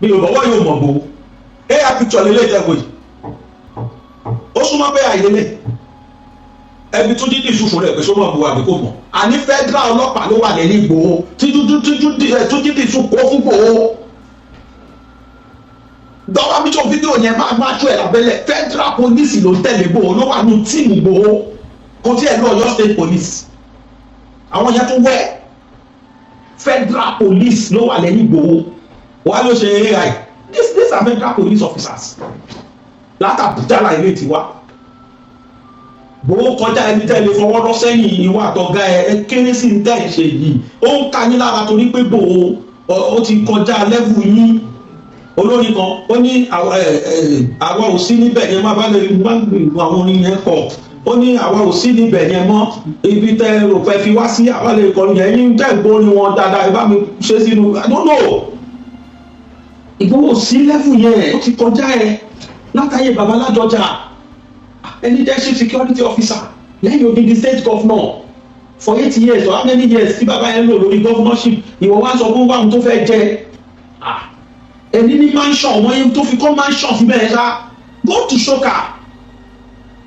bí o bọ̀wọ́ yóò mọ̀ gbò AI picture lélẹ̀ tẹ̀wé, ó súnmọ́ pé AI lélẹ̀. Ẹbí tún dídì ìṣùfù rẹ̀ pé sọ́mọ́ bu àbí kò mọ̀. Àní federal ọlọ́pàá ló wà lẹ́yìn Ìgbòho tí tún dídì ìṣù kó fún Ìgbòho. Dọ́wọ́ mi tó fídíò yẹn máa tó ẹ̀ lábẹ́lẹ̀. Federal police ló ń tẹ̀lé Ìgbòho, ló wà ní team Ìgbòho, kò tí ẹ̀ lọ Ọ̀yọ́ state police. Àwọn yẹn tún wẹ̀. Federal police ló wà lẹ́yìn Ìgbòho wà ló ṣe AI. These are federal police officers látàbújá láì lè ti wá. Gbowó kọjá ẹni tẹ́ lè fọwọ́ rọ́ sẹ́yìn. Ìwà àtọ̀gá ẹ kéré sí ní tẹ́ ẹ̀ ṣe yìí. Ó ń ka yín lára torí pé Gbòho ó ti kọjá level yín. Olórin kan ó ní àwa ò sí níbẹ̀ yẹn má bá lè má gbìyànjú àwọn orin yẹn kọ̀. Ó ní àwa ò sí níbẹ̀ yẹn mọ́, ibi tẹ́ rò pé fi wá sí, àwa lè kọrin yẹn yín tẹ́ gbórin wọn dáadáa. Ẹ bá mi ṣe sínú. I don't know. Ìgbòho sí level yẹn, ó ti kọjá ẹ látàyè baba Ládọjà. Ẹni jẹ́ chief security officer lẹ́yìn odidi state governor for 8 years or how many years tí bàbá yẹn lò lórí governorship, ìwọ wá sọ fún wàhùn tó fẹ́ jẹ ẹni ní mansion wọn yẹn tó fi kọ́ mansion síbẹ̀ yẹn ṣá. Go to Soka,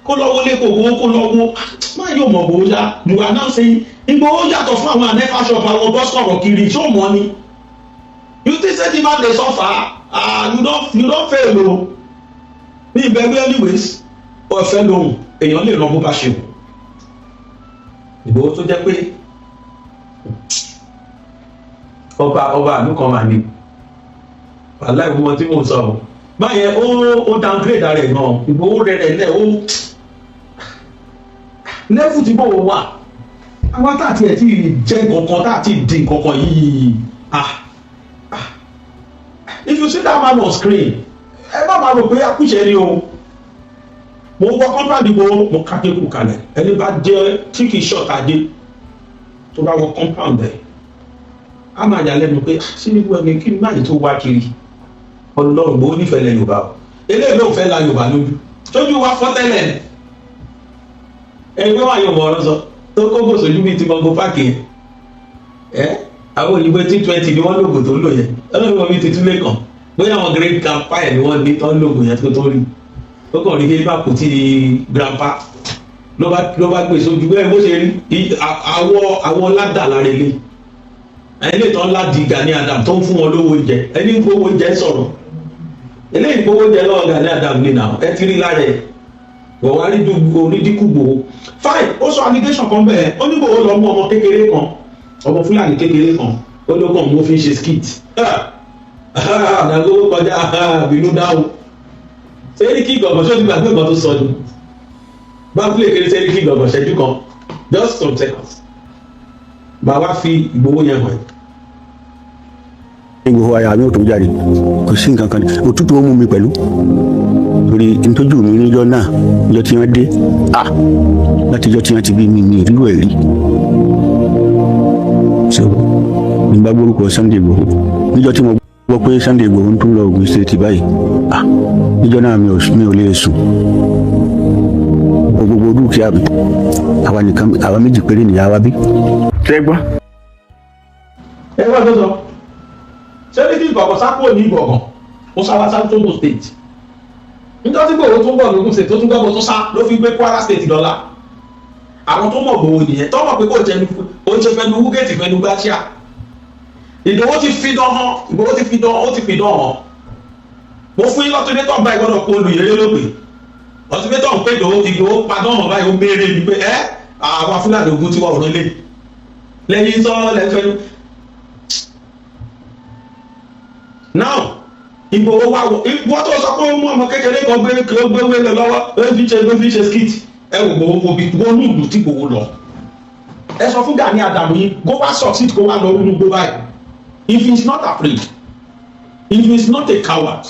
kó lọ wọlé, kó wo, kó lọ wo má yóò mọ̀ bó ṣá. You are now saying Ìgbòho yàtọ̀ fún àwọn anẹ́fà shop, àwọn bọ́sì kọ̀rọ̀ kiri. Ṣó mọ́ ni? You think say the man dey suffer? Ah, you don fail o ní ìbẹ̀rù. Anyways, ọ̀fẹ́ lòun èèyàn lè ràn bó bá ṣe wù. Ìgbòho tó jẹ́ pé ọba àlú kan mà ní wàhálà ìwọ̀n tí mò ń sọ o báyẹn, ó downgrade ara ẹ̀ gan. Ìgbòho rẹ̀ lẹ̀ ó level tí bò wà. Àwa tá àti ẹ̀ tí jẹ́ nǹkankan, tá àti di nǹkankan yìí. Ah ah, if you see that man on screen, ẹ má máa rò pé akúṣẹ̀ ni o. Mo wọ compound Ìgbòho, mo ká kékù kalẹ̀. Ẹni bá jẹ́ tí kì í ṣọ̀tàdé tó bá wọ compound ẹ̀, á máa yà lẹ́nu pé sí níbo ẹni kí ní báyìí tó wá kiri. Ọlọ́run, Ìgbòho nífẹ̀ẹ́ lẹ Yorùbá o. Eléyìí ló fẹ́ la Yorùbá lójú tójú wa fọ́ tẹ́lẹ̀. Ẹni pé wà yóò mọ ọ̀rọ̀ sọ tó kókò sójú bíi ti gbogbo páàkì yẹn ẹ. Àwọn òyìnbó 20 ni wọ́n lògùn tó ń lò yẹn. Ọlọ́run wọn bí ti túlé kan bóyá àwọn great grandpa ẹ̀ ni wọ́n ní tó ń lògùn yẹn tó rí. Ó kàn rí kí bá kò tí grandpa ló bá gbé sójú bẹ́ẹ̀ bó ṣe rí àwọ̀ ládà lára ilé ẹni tó ń ládi Gani Adam tó ń fún wọn lówó oúnjẹ. Ẹni ń gbówó oúnjẹ sọ̀rọ̀, eléyìí gbówó oúnjẹ lọ́wọ́ Gani Adam ní nà ẹ ti rí lára ẹ̀ wọ́n wá rí orí dínkù Gbòho. Fine, ó sọ allegation kan bẹ́ẹ̀. Ó ní Gbòho lọ mú ọmọ kékeré kan, ọmọ Fúlàní kékeré kan, ó ló kàn mú fi ń ṣe skit. Àdàgbò kọjá bínú dáhùn. Sẹ́ríkì gbọ̀ngàn, ṣé o ti gbàgbé nǹkan tó sọ ni? Bá pílẹ̀ kéré Sẹ́ríkì gbọ̀ngàn ṣẹ́jú kan, just some seconds, bàbá fi Ìgbòho yẹn hàn. Ìgbòho, àyà mi ò tó jáde, kò sí nǹkan kan, òtútù ó mú mi pẹ̀lú torí ntójú mi níjọ́ náà, níjọ́ tí wọ́n dé, ah, látijọ́ tí wọ́n ti bí mi, mi ìrírò ẹ̀ rí. So nígbà gbórúkọ Sunday Igboho, níjọ́ tí mo gbọ́ pé Sunday Igboho ń tún lọ Ògùn State báyìí, ah, níjọ́ náà mi ò lè sùn. Gbogbo dúkìá mi, àwa nìkan, àwa méjì péré nìyá wa bí. Ṣé gbọ́. Ẹ wá tó sọ Sẹ́ríkì Ìgàngàn sá kúrò ní Ìgàngàn, ó sá wá sátógò State. Níjọ́ tí Ìgbòho tún bọ̀ lógún State, tó tún gbọ́ tó sá ló fi gbé Kwara State dọ́là. Àwọn tó mọ̀ Ìgbòho nìyẹn, tó mọ̀ pé kò jẹnu, ó ń ṣe fẹnu wúgẹ́tì fẹnu gbáṣíà. Ìgbòho ti fi dán hàn, Ìgbòho ti fi dán, ó ti fi dán hàn. Mo fún yín lọ́túndé báyìí gbọ́dọ̀ kó olùyẹrẹ lópè ọtúndé ń pè Ìgbòho. Ìgbòho padà hàn báyìí, ó béèrè ni pé ẹ àwọn Fúlàní ogun tí wọ́n rán lé lẹ́yìn sọ lẹ́fẹ̀ẹ́ now. Ìgbòho wá wọ ìwọ tó sọ pé ó mú ọmọ kékeré kan gbé kí ó gbé wélé lọ́wọ́, ó fi ṣe skit. Ẹ wò Ìgbòho, wo bí wọnú ìlú tí Ìgbòho lọ. Ẹ sọ fún Gani Adam yìí kó wá succeed, kó wá lọ nínú gbó báyìí. If he is not afraid, if he is not a coward,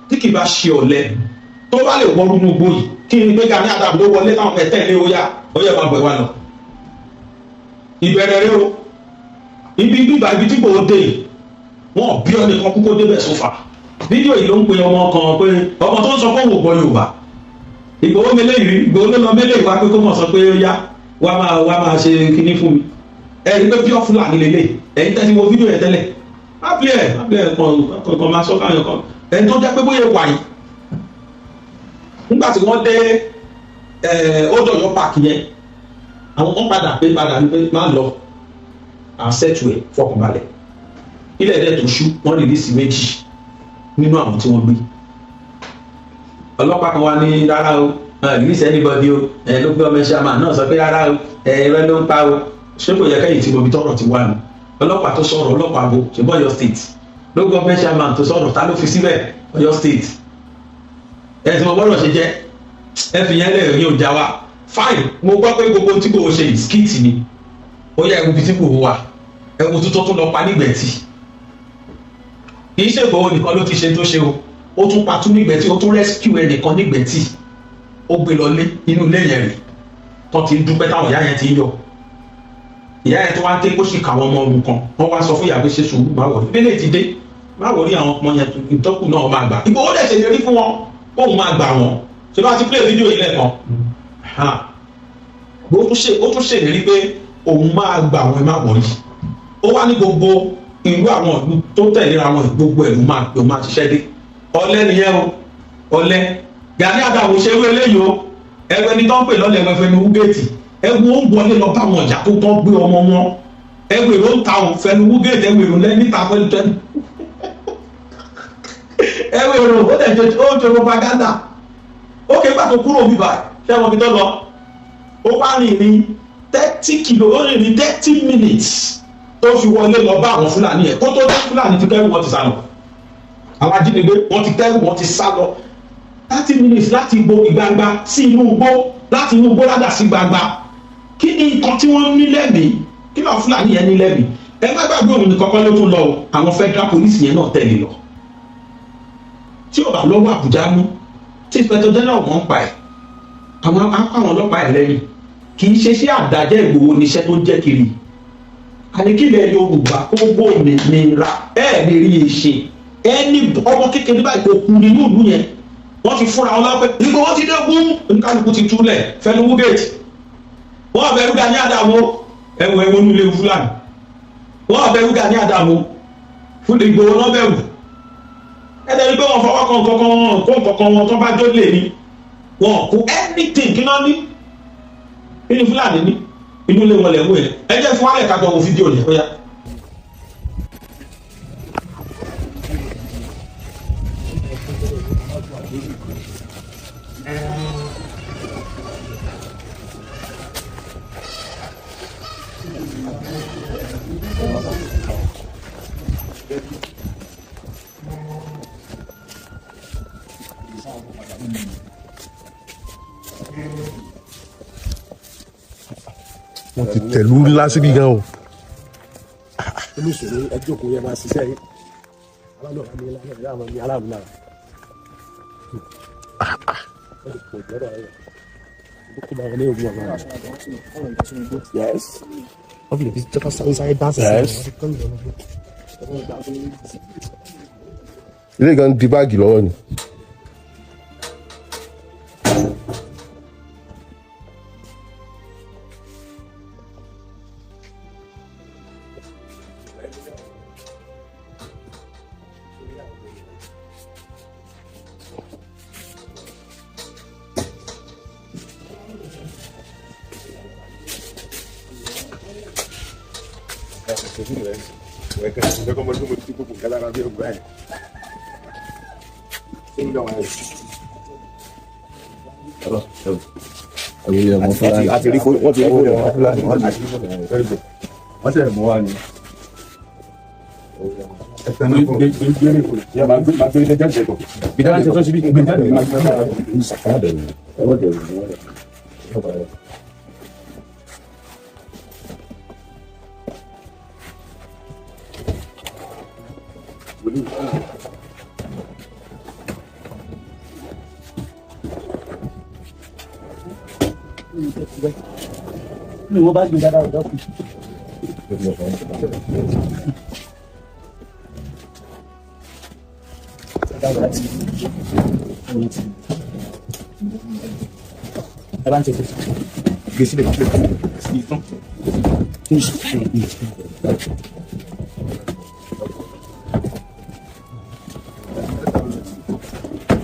tí kì bá ṣe ọ̀lẹ, tó bá lè wọ nínú igbó yìí, kí ni pé Gani Adam ló wọlé táwọn ẹ tẹ̀lé? Ó yá, ó yẹ, máa bọ̀, wá lọ ìbẹ̀rẹ̀ rẹ o. Ibi bíbá ibi tí Ìgbòho dé yìí, wọn bí ọ nìkan kúkó débẹ̀ sófà. Fídíò yìí ló ń pe ọmọ kan pé ọmọ tó ń sọ fún òun gbọ́ Yorùbá. Ìgbòho mélé yìí, Ìgbòho ló lọ mélé wá pé kó mọ̀ sọ pé ó yá, wá máa ṣe kinní fún mi. Ẹ rí pé pure Fúlàní lélẹ̀. Ẹ̀yin tẹ́tí wo fídíò yẹn tẹ́lẹ̀, má play ẹ̀, má play ẹ̀ kàn kàn máa sọ káyọ̀ kan. Ẹni tó jẹ́ pé bóyá wà yìí nígbà tí wọ́n dé Old Ọ̀yọ́ park yẹn, àwọn kan padà pé padà ní pé má lọ àṣẹtù ẹ̀, fọkànbalẹ̀. Ilẹ̀ ẹ̀dẹ̀ tó ṣú, wọ́n release méjì nínú àwọn tí wọ́n gbé. Ọlọ́pàá kan wá ní rárá o, release anybody o. Ẹ ló gbé ọmọ ẹṣẹ́ àmà náà sọ pé rárá o, ẹ irọ́ ló ń pa o. Ṣé kò yẹ kẹ́yìn tí mo fi tọrọ ti wà ní ọlọ́pàá tó sọ̀rọ̀, ọlọ́pàá bo ṣe bọ́ Ọ̀yọ́ State ló government chairman tó sọ̀rọ̀, ta ló fi síbẹ̀? Ọ̀yọ́ State. Ẹ ti mọ gbọ́dọ̀ ṣe jẹ́, ẹ fi yẹn lẹ̀, yóò já wa. Fine, mo gbọ́ pé gbogbo tí kò ṣe skit ni. Ó yẹ ẹ̀wù tí kò wà, ẹ̀wù tuntun tún lọ pa nígbẹ̀tì. Kì í ṣe Ìgbòho nìkan ló ti ṣe tó ṣe o, ó tún pa tún nígbẹ̀tì, ó tún rescue ẹnìkan nígbẹ̀tì, ó gbé lọ lé inú ilé yẹn rè tó ti ń dúpẹ́, táwọn ìyá yẹn ti ń yọ. Ìyá yẹn tó wá ń ké kó sì kà wọ́n ọmọ òrukàn, wọ́n wá sọ fún ìyá pé ṣe sùúrù, má wọ̀ ìbílẹ̀ ti dé, má wọ̀ rí àwọn ọmọ yẹn, ìtọ́kù náà máa gbà. Ìgbòho dẹ̀ ṣèlérí fún wọn kóun máa gbà wọ́n. Ṣé bá ti play fídíò yìí lẹ́ẹ̀kan, ó tún ṣèlérí pé òun máa gbà wọ́n, ẹ má wọ̀ yìí. Ó wá ní gbogbo ìlú, àwọn ìlú tó tẹ̀léra wọn, gbogbo ìlú máa ló máa ṣiṣẹ́ dé. Ọ̀lẹ nìyẹn o, ọ̀lẹ. Gani Adams ṣe wé eléyìí o. Ẹgbẹ́ ní tó ń pè lọ́lẹ̀, ẹgbẹ́ ní wúgẹ́ẹ̀tì, ẹgbẹ́ ó ń wọlé lọ bá wọn ọjà tó tán gbé ọmọ wọn, ẹgbẹ́ ló ń ta òun fẹnu wúgẹ́ẹ̀tì, ẹgbẹ́ èrò lẹ́ níta pẹ̀lú tẹnu ẹgbẹ́ èrò. Ó dẹ̀ jẹ́ ó ń ṣe propaganda. Ó ké pàtó kúrò bíbá ṣé wọn fi tó lọ, ó wá rìn ní 30 kilo, ó rìn ní 30 minutes tó fi wọlé lọ bá àwọn Fúlàní yẹn. Kó tó dé, Fúlàní ti kẹ́rù, wọn ti sá lọ. Àwọn ajínigbé wọn ti kẹ́rù, wọn ti sá lọ. 30 minutes láti ibo ìgbangba sí inú igbó, láti inú igbó ládà sí gbangba. Kí ni nǹkan tí wọ́n ní lẹ́mìí? Kí làwọn Fúlàní yẹn ní lẹ́mìí? Ẹ má gbàgbé, òun nìkan kọ́ ló tún lọ o, àwọn federal police yẹn náà tẹ̀lé lọ. Tí ò bá lọ́wọ́ Àbújá mú, tí inspector general wọ́n ń pa ẹ̀, àwọn akọ àwọn ọlọ́pàá ẹ̀ lẹ́yìn. Kì í ṣe sí àdájẹ́ Ìgbòho níṣẹ́ tó ń jẹ́ kiri. Àníkílẹ̀ Yorùbá kó gbòmìnira, ẹ̀ lè rí i ṣe. Ẹni ọmọ kékeré báyìí kò kú nínú ìlú yẹn, wọ́n ti fúnra wọn lọ́pẹ́. Ìgbòho ti dẹ́kun, oníkálukú ti túlẹ̀ fẹnu gate. Wọ́n bẹ̀rù Gani Adams. Ẹ̀wọ̀n ẹ̀wọ̀n nílé Fúlàní, wọ́n bẹ̀rù Gani Adams fún Ìgbòho náà bẹ̀rù. Ẹ̀dẹ̀ ní pé wọ́n fọwọ́ kan kankan, wọn kó kankan wọn tó bá jó lè ní wọn kó anything. Kí náà ní, kí ni Fúlàní ní inú ilé wọn lẹ̀ wọ yẹn? Ẹ jẹ́ fún wálẹ̀ ká gbọ́ wo fídíò yẹn, ó yá. Wọ́n ti tẹ̀lú ńlá síbi gan o. Olùsòwò ẹjọ́ kò yẹ máa ṣiṣẹ́ yìí, aláàlú àmì aláàlú àmì aláàlú náà. Yes. Wọ́n fi lè fi jẹ́ ká sáré sáré dáńsì. Yes. Ilé gan di báàgì lọ́wọ́ ni. Àti rí fóònù, wọ́n ti rí fóònù wọn. Wọ́n tẹ̀ mọ́ wa ni. Mi wọ́n bá gbé dáadáa ọ̀dọ́ kù. Ẹ bá ń tètè. Gbé sílẹ̀, sílẹ̀ sí tán.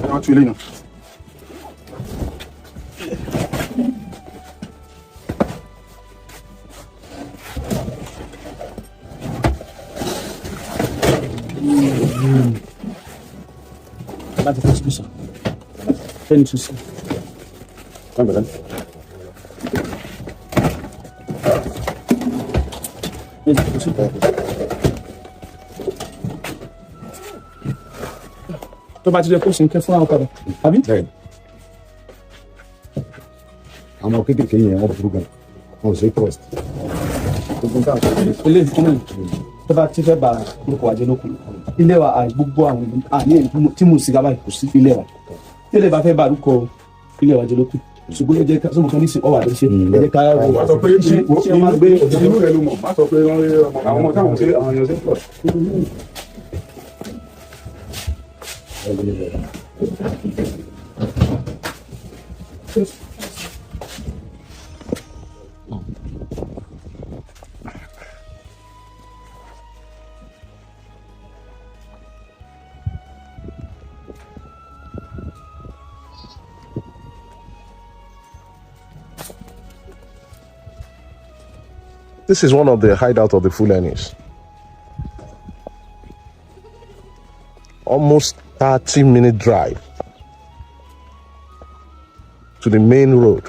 Wọ́n tún ilé náà. Ẹ bá ti fẹ́ síbí sàn. Ten to six. Tó bá ti jẹ kó sì ń kẹ́ fún àwọn padà àbí. Àwọn kéékèèké yẹn wọ́n burú gan, wọn ò ṣe trust. Ilé ìfúnni tó bá ti fẹ́ ba orúkọ wa jẹ́ lókun ilé wa, gbogbo àwọn àní tí mo sì gábàá kò sí ilé wa tí ilé bá fẹ́ ba orúkọ ilé wa jẹ́ lókun, ṣùgbọ́n ẹ jẹ́ ká sọ́mọ kan ní sìn ọwà àdéṣe ẹ jẹ́ ká Wà á sọ pé ṣe ṣe máa gbé inú rẹ ló mọ̀, má sọ pé wọ́n rí ọmọ àwọn ọmọ táwọn ṣe àwọn èèyàn ṣe ń pọ̀. This is one of the hideouts of the Fulanis. Almost 30-minute drive to the main road.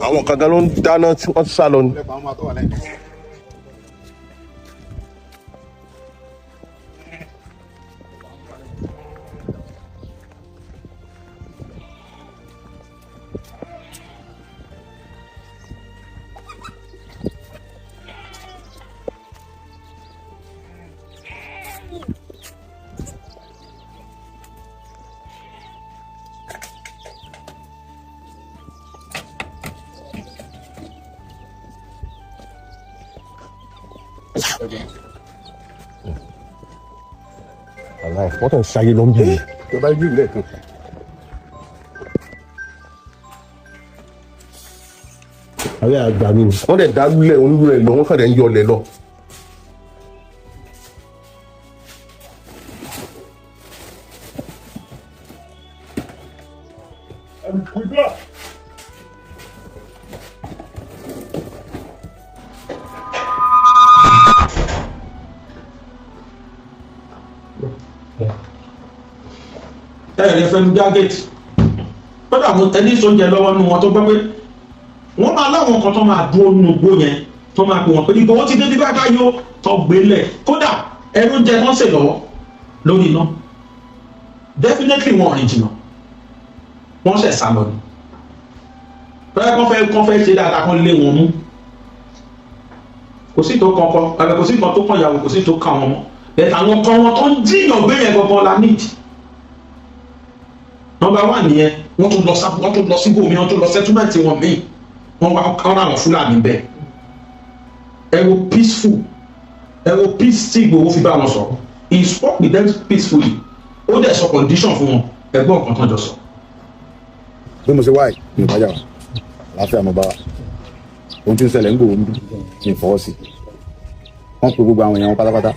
Àwọn kan gan ló ń dáná tí wọ́n sá lọ ni. Wàláì, wọ́n kàn ń ṣayé lọ ń bí mi. Tó bá yí lẹ́ẹ̀kan. Ààrẹ àgbà mi ni. Wọ́n dẹ̀ dá lulẹ̀ onílù ẹ̀ lọ, wọ́n kàn dẹ̀ ń yọlẹ̀ lọ. Ẹ lè fẹnu já gate kódà mo ẹni sóúnjẹ lọ́wọ́ nínú wọn tó gbọ́ pé wọ́n máa láwọn kan tó máa dúró nínú igbó yẹn, tó máa pè wọ́n pé Ìgbòho ti dé bí bá yó tó gbélé, kódà ẹnu jẹ tó ń sè lọ́wọ́ lórí iná. Definitely wọn rìn jìnnà, wọ́n ṣẹ̀ sá lọ ni. Bẹ́ẹ̀ kán fẹ́ ṣe dáadáa, kán lé wọn mú. Kò sí tó kankan àbẹ̀, kò sí kan tó kàn yàwó, kò sí tó kàn wọn mọ́. Bẹ́ẹ̀ àwọn kan wọn tó ń jíyàn gbé yẹn gangan la need. Number one nìyẹn. Wọ́n tún lọ sábò, wọ́n tún lọ síbòmí, wọ́n tún lọ settlement wọn míì, wọ́n wá kọ́ àwọn Fúlàní bẹ́ẹ̀. Ẹ wo peaceful, ẹ wo peace tí Ìgbòho fi bá wọn sọ̀rọ̀. He spoke with them peacefully. Ó dẹ̀ sọ condition fún wọn. Ẹgbọ́n kan tán jọ sọ. Bí mo ṣe wáyé mi ò bá jà wá, àlàáfíà mo bá wa. Ohun tí ń ṣẹlẹ̀ ń gbòòrò ń bí mi ò fọwọ́ sí. Wọ́n pe gbogbo àwọn èèyàn wọn pátápátá,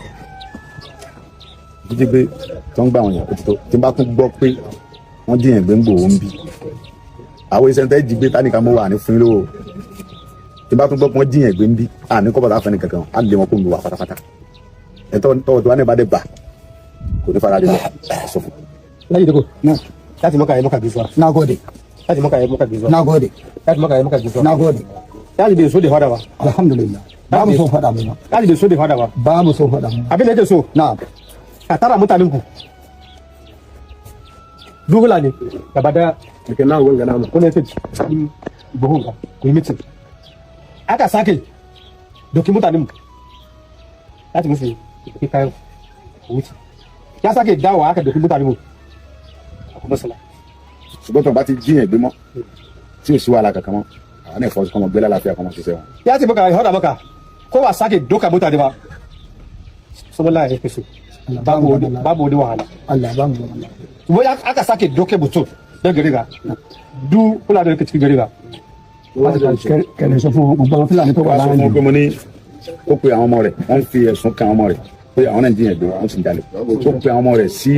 jíjí gbé tó ń gbà àwọn èèyàn ó ti tó. Tí n bá tún gbọ́ pé wọ́n jíyàn gbé ń gbòòrò ń bí, àwọn iṣẹ́ tẹ́ jí gbé tánìkan mo wà ní fún yín lówó. Tí n bá tún gbọ́ pé wọ́n jíyàn gbé ń bí, àní kọ́ bàtà fẹ́ni kankan á lé wọn kó mi wà pátápátá. Ẹ̀tọ́ tọwọ́ tí wọ́n ní bá dé bà kò ní fara dé lọ sọ fún. Láti doko. Láti mọ́ka yẹ mọ́ka gaisuwa. Na gode. Láti mọ́ka yẹ mọ́ka gaisuwa. Na gode. Láti mọ́ka yẹ mọ́ka gaisuwa. Na gode. Láti bai so da fada ba. Alhamdulillah. Ba mu son faɗa mu ba. Láti bai so da fada ba. Ba mu son faɗa mu. Abin da yake so. Na. Ka tara mutanen ku. Dugula ne gaba daya. Daga nan wanga namu. Wani ya ce cikin buhun ka ku yi mitin. Aka sake doki mutanen mu. Láti musu doki kayan ku wuce. Ya sake dawowa aka doki mutanen mu. Akwai masala. Ṣùgbọ́n tó bá ti jíyàn gbé mọ́ tí ò sí wàhálà kankan mọ́, àwa Àwọn náà fọwọ́ sí kọ́mọ gbé lálàáfíà, kọ́mọ ṣiṣẹ́ wọn. Ya ce maka ya faɗa maka ko ba sake doka mutane ba, saboda ya fi so babu wani wahala. Allah ba mu zaman lafiya. Wai aka sake doke mutum don gari ga du kula da cikin gari ga. Kẹlẹ sọ fún gbogbo àwọn Fúlàní tó wà Wọ́n sọ láàrin fún wọn pé mo ní ó pe àwọn ọmọ rẹ̀, wọ́n fi ẹ̀sùn kan àwọn ọmọ rẹ̀ pé àwọn náà ń jiyàn gbé, wọ́n sì ń jalè. Ó pe àwọn ọmọ rẹ̀ sí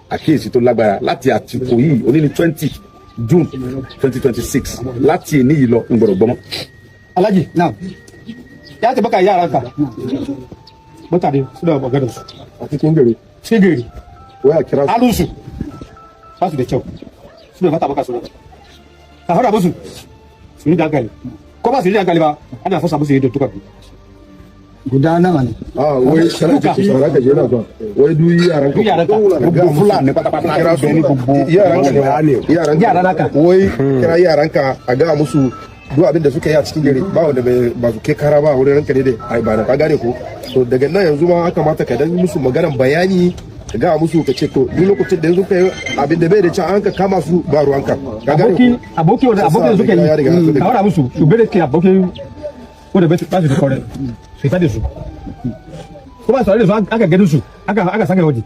àkíyèsí tó lágbára láti àtìkò yìí, òní ní 20 June 2026, láti èní yìí lọ ń gbọ́dọ̀ gbọ́mọ́. Alhaji ya ce maka yaranka mutane suna maganar su A cikin gari. Cikin gari. Wai a kira su. Halinsu ba su da kyau, suna fata maka suna ka hada musu su yi da hankali, ko ba su yi da hankali ba, ana fasa musu yadda duka biyu. Guda nawa ne? A wai saraka saraka je na zuwa. Wai duk yaran ka. Duk yaran ka. Gbogbo Fúlàní pátápátá Kira su bẹ ní gbogbo yaran ka. Yaran ka. Yaran naka. Wai kira yaran ka a ga musu duk abin da suka yi a cikin gari, ba wanda bai ba su kai kara ba wurin ranka ne dai ai ba na ka gane ko. To daga nan yanzu ma aka kamata ka dan musu maganan bayani, ka ga musu, ka ce to duk lokacin da yanzu kai abin da bai da can, an ka kama su, ba ruwanka, ka gane Aboki ko. Aboki wanda aboki da suka Ya riga ya yi, ka hada musu su bere ke aboki wanda ba su da kore su fita da su, ko ba su da su aka gani su aka sake waje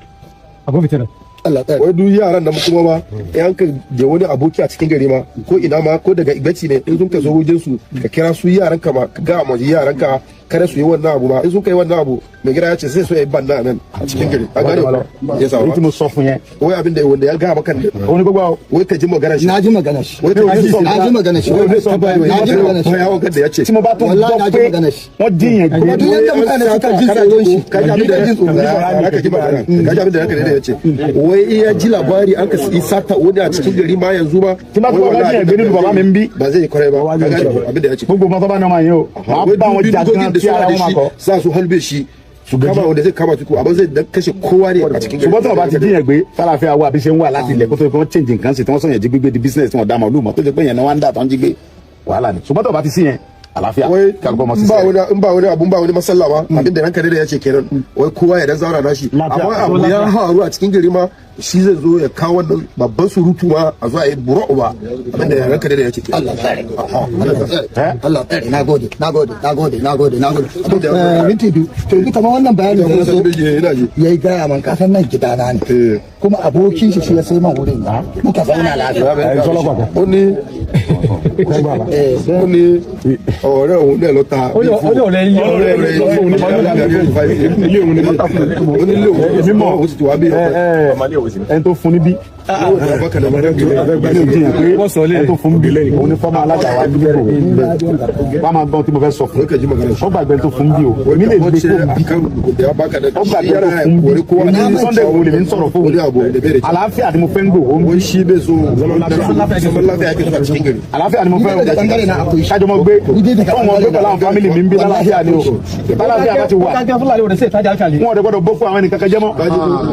akwai fitina. Allah tsare. Wai duk yaran da kuma ma in ka da wani aboki a cikin gari ma, ko ina ma, ko daga Igbaci ne, in sun ka zo wajen su, ka kira su yaran ka ma, ka ga ma yaran ka kada su yi wannan abu ma. In sun kai wannan abu, mai gida ya ce sai su yi banna nan a cikin gari, a gane ko ya sa Èyí tí mo sọ fún yẹn. Wai abin da wanda ya ga maka ne. Òun ni gbogbo àwọn. Wai ka ji magana shi. Na ji magana shi. Wai ka ji. Na ji magana shi. Na ji magana shi. Ya wanka da ya ce Tí mo bá tún Wallahi gbọ́ na ji pé magana shi. wọ́n jiyàn gbé. Kuma duk yadda mutane suka ji tsoron shi, ka ji abin da ji tsoron shi. ka ji magana, ka ji abin da ranka da ya ce wai in ya ji labari an ka yi sata wani a cikin gari ma yanzu ma, Tí bá tún wai gbọ́ wọ́n wallahi jiyàn gbé nínú bàbá mi ń bí. Ba zai yi kwarai ba, ka gane ko abin da ya ce. Gbogbo ọmọ tó bá ní ọmọ yẹn o, màá Wai bá wọn jà bindigogin gan da tí suna ara da wọn máa shi kọ. za su halbe shi su kama wanda zai kama su, amma zai dan kashe kowa ne a cikin gari. Ṣùgbọ́n tí wọ́n bá ti jiyàn gbé, tálàfíà wà bí ṣe ń wà láti ilẹ̀ kó tó di pé wọ́n change nǹkan sí, tí wọ́n sọ̀yàn jí gbígbé di business, tí wọ́n dá màlúù mọ́, tó jẹ́ pé yẹn náà wá ń dà tó ń jí gbé, wàhálà ni. Ṣùgbọ́n tí wọ́n bá ti sí yẹn, àlàáfíà Wai kálukọ́ ọmọ in sísẹ́. ba wani, in ba wani abu, in ba wani masalla ba, abin da ranka da ya ce kenan, wai kowa ya dan zauna nashi, amma abu ya faru a cikin gari ma, shi zai zo ya kawo wannan babban surutu ma, a zo a yi bura'u ba, abin da ranka da ya ce kenan. Allah tsare. Allah tsare. Allah tsare. Na gode. Na gode. Na gode. Na gode. Na gode. Minti 2. To yanzu kamar wannan bayani da ya zo Ina ji. ya yi gaya man, kasan nan gidana ne. Kuma abokin shi shi ya sai man wurin. Muka zauna lafiya. Ó ní ó ní ọ̀rẹ́ òun náà ló ta. Ó ní ọ̀rẹ́ yín. Ọ̀rẹ́ rẹ̀ ilé òun ni, ó ní ilé òun, èmi mọ̀, ó sì ti wá bí ọ̀pẹ. Ẹni tó fún níbí mi ò jiyàn pé ẹni tó fún bí òun ni fọ́mọ alága wa ní gbogbo wọ́n máa gbọ́n tí mo fẹ́ sọ fún ó gbàgbé ẹni tó fún bí o, èmi lè gbé kó bí ó gbàgbé ẹni tó fún bí. Èmi ní Sunday wo lèmi ń sọ̀rọ̀ fún, àlàáfíà ni mo fẹ́ ń gbò ó ń bí. Àlàáfíà ni mo fẹ́ o, kájọ mọ gbé fún wọn gbé pẹ̀lú àwọn family mi ń bí lálàáfíà ni o. Lálàáfíà bá ti wà, Kájọ Fúlàní wò lè ṣe ìtajà àkàlẹ̀. wọn ò dẹ̀ gbọ́dọ̀ bó fún àwọn ẹnì kankan jẹ́ mọ́.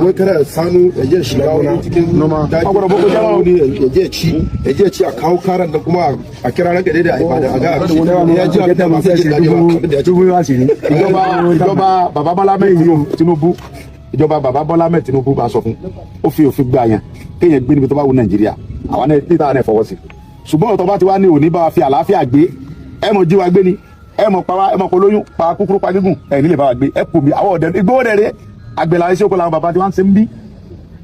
Wai kada sanu ya je shiga wani cikin daji, Wọ́n gbọ́dọ̀ boko jẹ́ mọ́. wani ya je ci a kawo karan da kuma a kira ranka dai da a ibada a ga ya ji abin da ba sai jin daɗi ba, abin da ya ce. Ìjọba bàbá Bọ́lá mẹ́rin Tinubu, ìjọba bàbá Bọ́lá mẹ́rin Tinubu bá sọ fún ó fi òfin gbà yẹn kéèyàn gbé níbi tó bá wù Nàìjíríà, àwọn náà níta náà fọwọ́ sí. Ṣùgbọ́n ọ̀tọ̀ bá ti wá ní òní bá wa fi àlàáfíà gbé, ẹ mọ̀ jí wa gbé ni, ẹ mọ̀ pa wa, ẹ mọ̀ kó lóyún pa kúkúrú pa gígùn, ẹ nílè bá wa gbé, ẹ kò mí àwọn ọ̀dẹ igbó rẹ̀ rẹ̀ àgbẹ̀là iṣẹ́ oko làwọn bàbá tí wọ́n ń ṣe ń bí.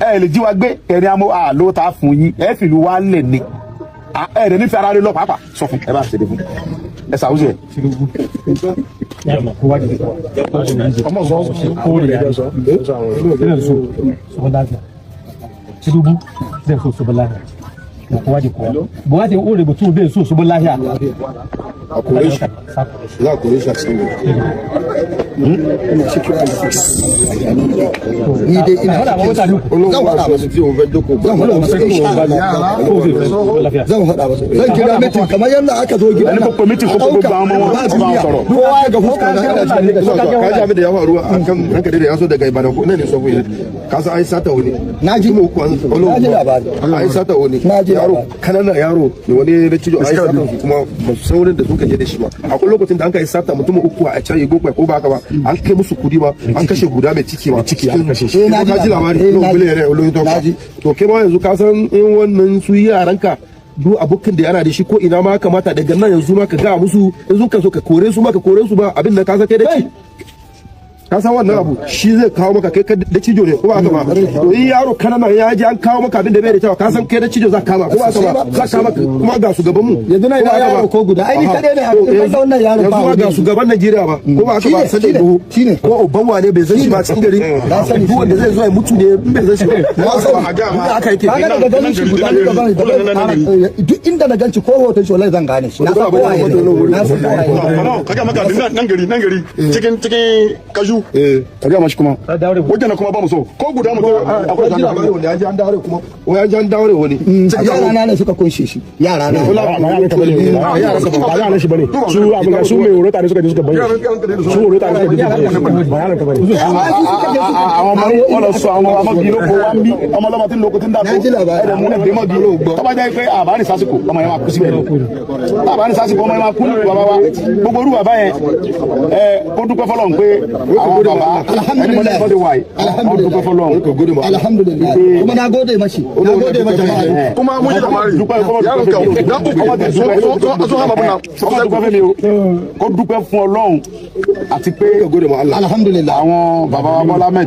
Ẹ lè jí wa gbé kẹrin amó àló ta fún yín, ẹ fìlú wa lẹ̀ ni ẹ rẹ̀ nífẹ̀ẹ́ ara rẹ lọ pàápàá. Sọ fún ẹ bá ṣe dé fún ẹ ṣàwùjọ ẹ. Tinubu zai so su lafiya da kowa da kowa. Buhari o da mutum bai so su lafiya. A kore shi, za a kore shi a cikin gari. Ni dai ina cikin su. Olóhùn Zan wá faɗa aṣọ musu. tí òun fẹ́ jókòó. Zan faɗa musu insha Allah. Zan faɗa musu. Zan kira mitin kamar yadda aka zo gidan Ẹni kò pe meeting, kó pe gbogbo àwọn ọmọ wọn, kó bá wọn sọ̀rọ̀. Kowa ya ga fuska na ina cikin Ina zuwa, ka ji abin da ya faru a kan ranka dai da ya so daga Ibadan ko nan ne, sọ fún yẹn ka san ai sata wani. Na ji. Kuma uku an Na ji labari. ai sata wani Na ji yaro labari. kanana yaro ne wani da cijo ai sata su, kuma ba su san wurin da suka je da shi ba. Akwai lokacin da an kai sata mutum uku a can Igbo ko ba haka ba, an kai musu kudi ba, an kashe guda mai ciki ma ciki an kashe shi. Eh, na ji ka ji labari. labari Eh, no na ji. bile ne olóyún tó Na ji. to kai ma yanzu ka san in wannan su yaranka Duk abokin da yana da shi ko ina ma kamata daga nan yanzu ma ka ga musu, yanzu ka so ka kore su ma, ka kore su ba abin da ka san kai da ci, ka san wannan abu shi zai kawo maka. Kai da cijo ne, ko ba haka ba? To in yaro kanana ya ji an kawo maka abin da bai da kyau, ka san kai da cijo za ka kama, ko ba haka ba? Za ka kama. Kuma ga shugaban mu Yanzu na ko ba haka ba? yaro ko guda, ai ni kadai ne a cikin wannan yaro ba Yanzu ma wani. ga shugaban Najeriya ba, ko ba haka ba? Shine, Sai da shine. ko Obama ne bai san shi ba cikin gari. Na sani. Duk wanda zai zo ya mutu ne in bai san shi ba. Na sani. Duk aka yake. Kaga daga ganin shi guda ni gaban duk inda na ganci ko hoton shi, wallahi zan gane shi. Na san kowa ne, na san kowa ne. Ka ga maka nan gari, nan gari cikin kaju. Ka ga mashi kuma wajen kuma ba mu so ko guda mu. Akwai ji labari wanda ya ji an daure kuma, wai an ji an daure wani. Yara na ne suka kunshe shi, yara na. Ba yaran ka bane, ba yaran shi bane. Su abin ga su mai horo tare suka je suka bayyana, su horo tare suka je suka bayyana, ba yaran ka bane. Àwọn ọmọ wọn lọ sọ àwọn ọmọ bíi lóko wa ń bí ọmọ ọlọmọ tí ń lóko tí ń dàgbò ẹ̀rọ mú ẹgbẹ́ mọ́ bíi tọ́ba jẹ́ pé àbáni sásìkò ọmọ yẹn máa kú síbẹ̀, àbáni sásìkò ọmọ yẹn máa kú ní bàbá wa. Gbogbo orú bàbá yẹn, ẹ kó dúpẹ́ fọlọ́run pé àwọn bàbá ẹni mọ́tò mọ́tò wáyé, wọ́n dúpẹ́ fọlọ́run. Alhamdulillah, kuma na gode mashi, na gode ma jama'a. Kuma mun ji labari dúpẹ́ yaron ka dúpẹ́ fún mi o, kó dúpẹ́ fún Ọlọ́run àti pé Alhamdulillah. àwọn bàbá wa Bọ́lá mẹ́ta.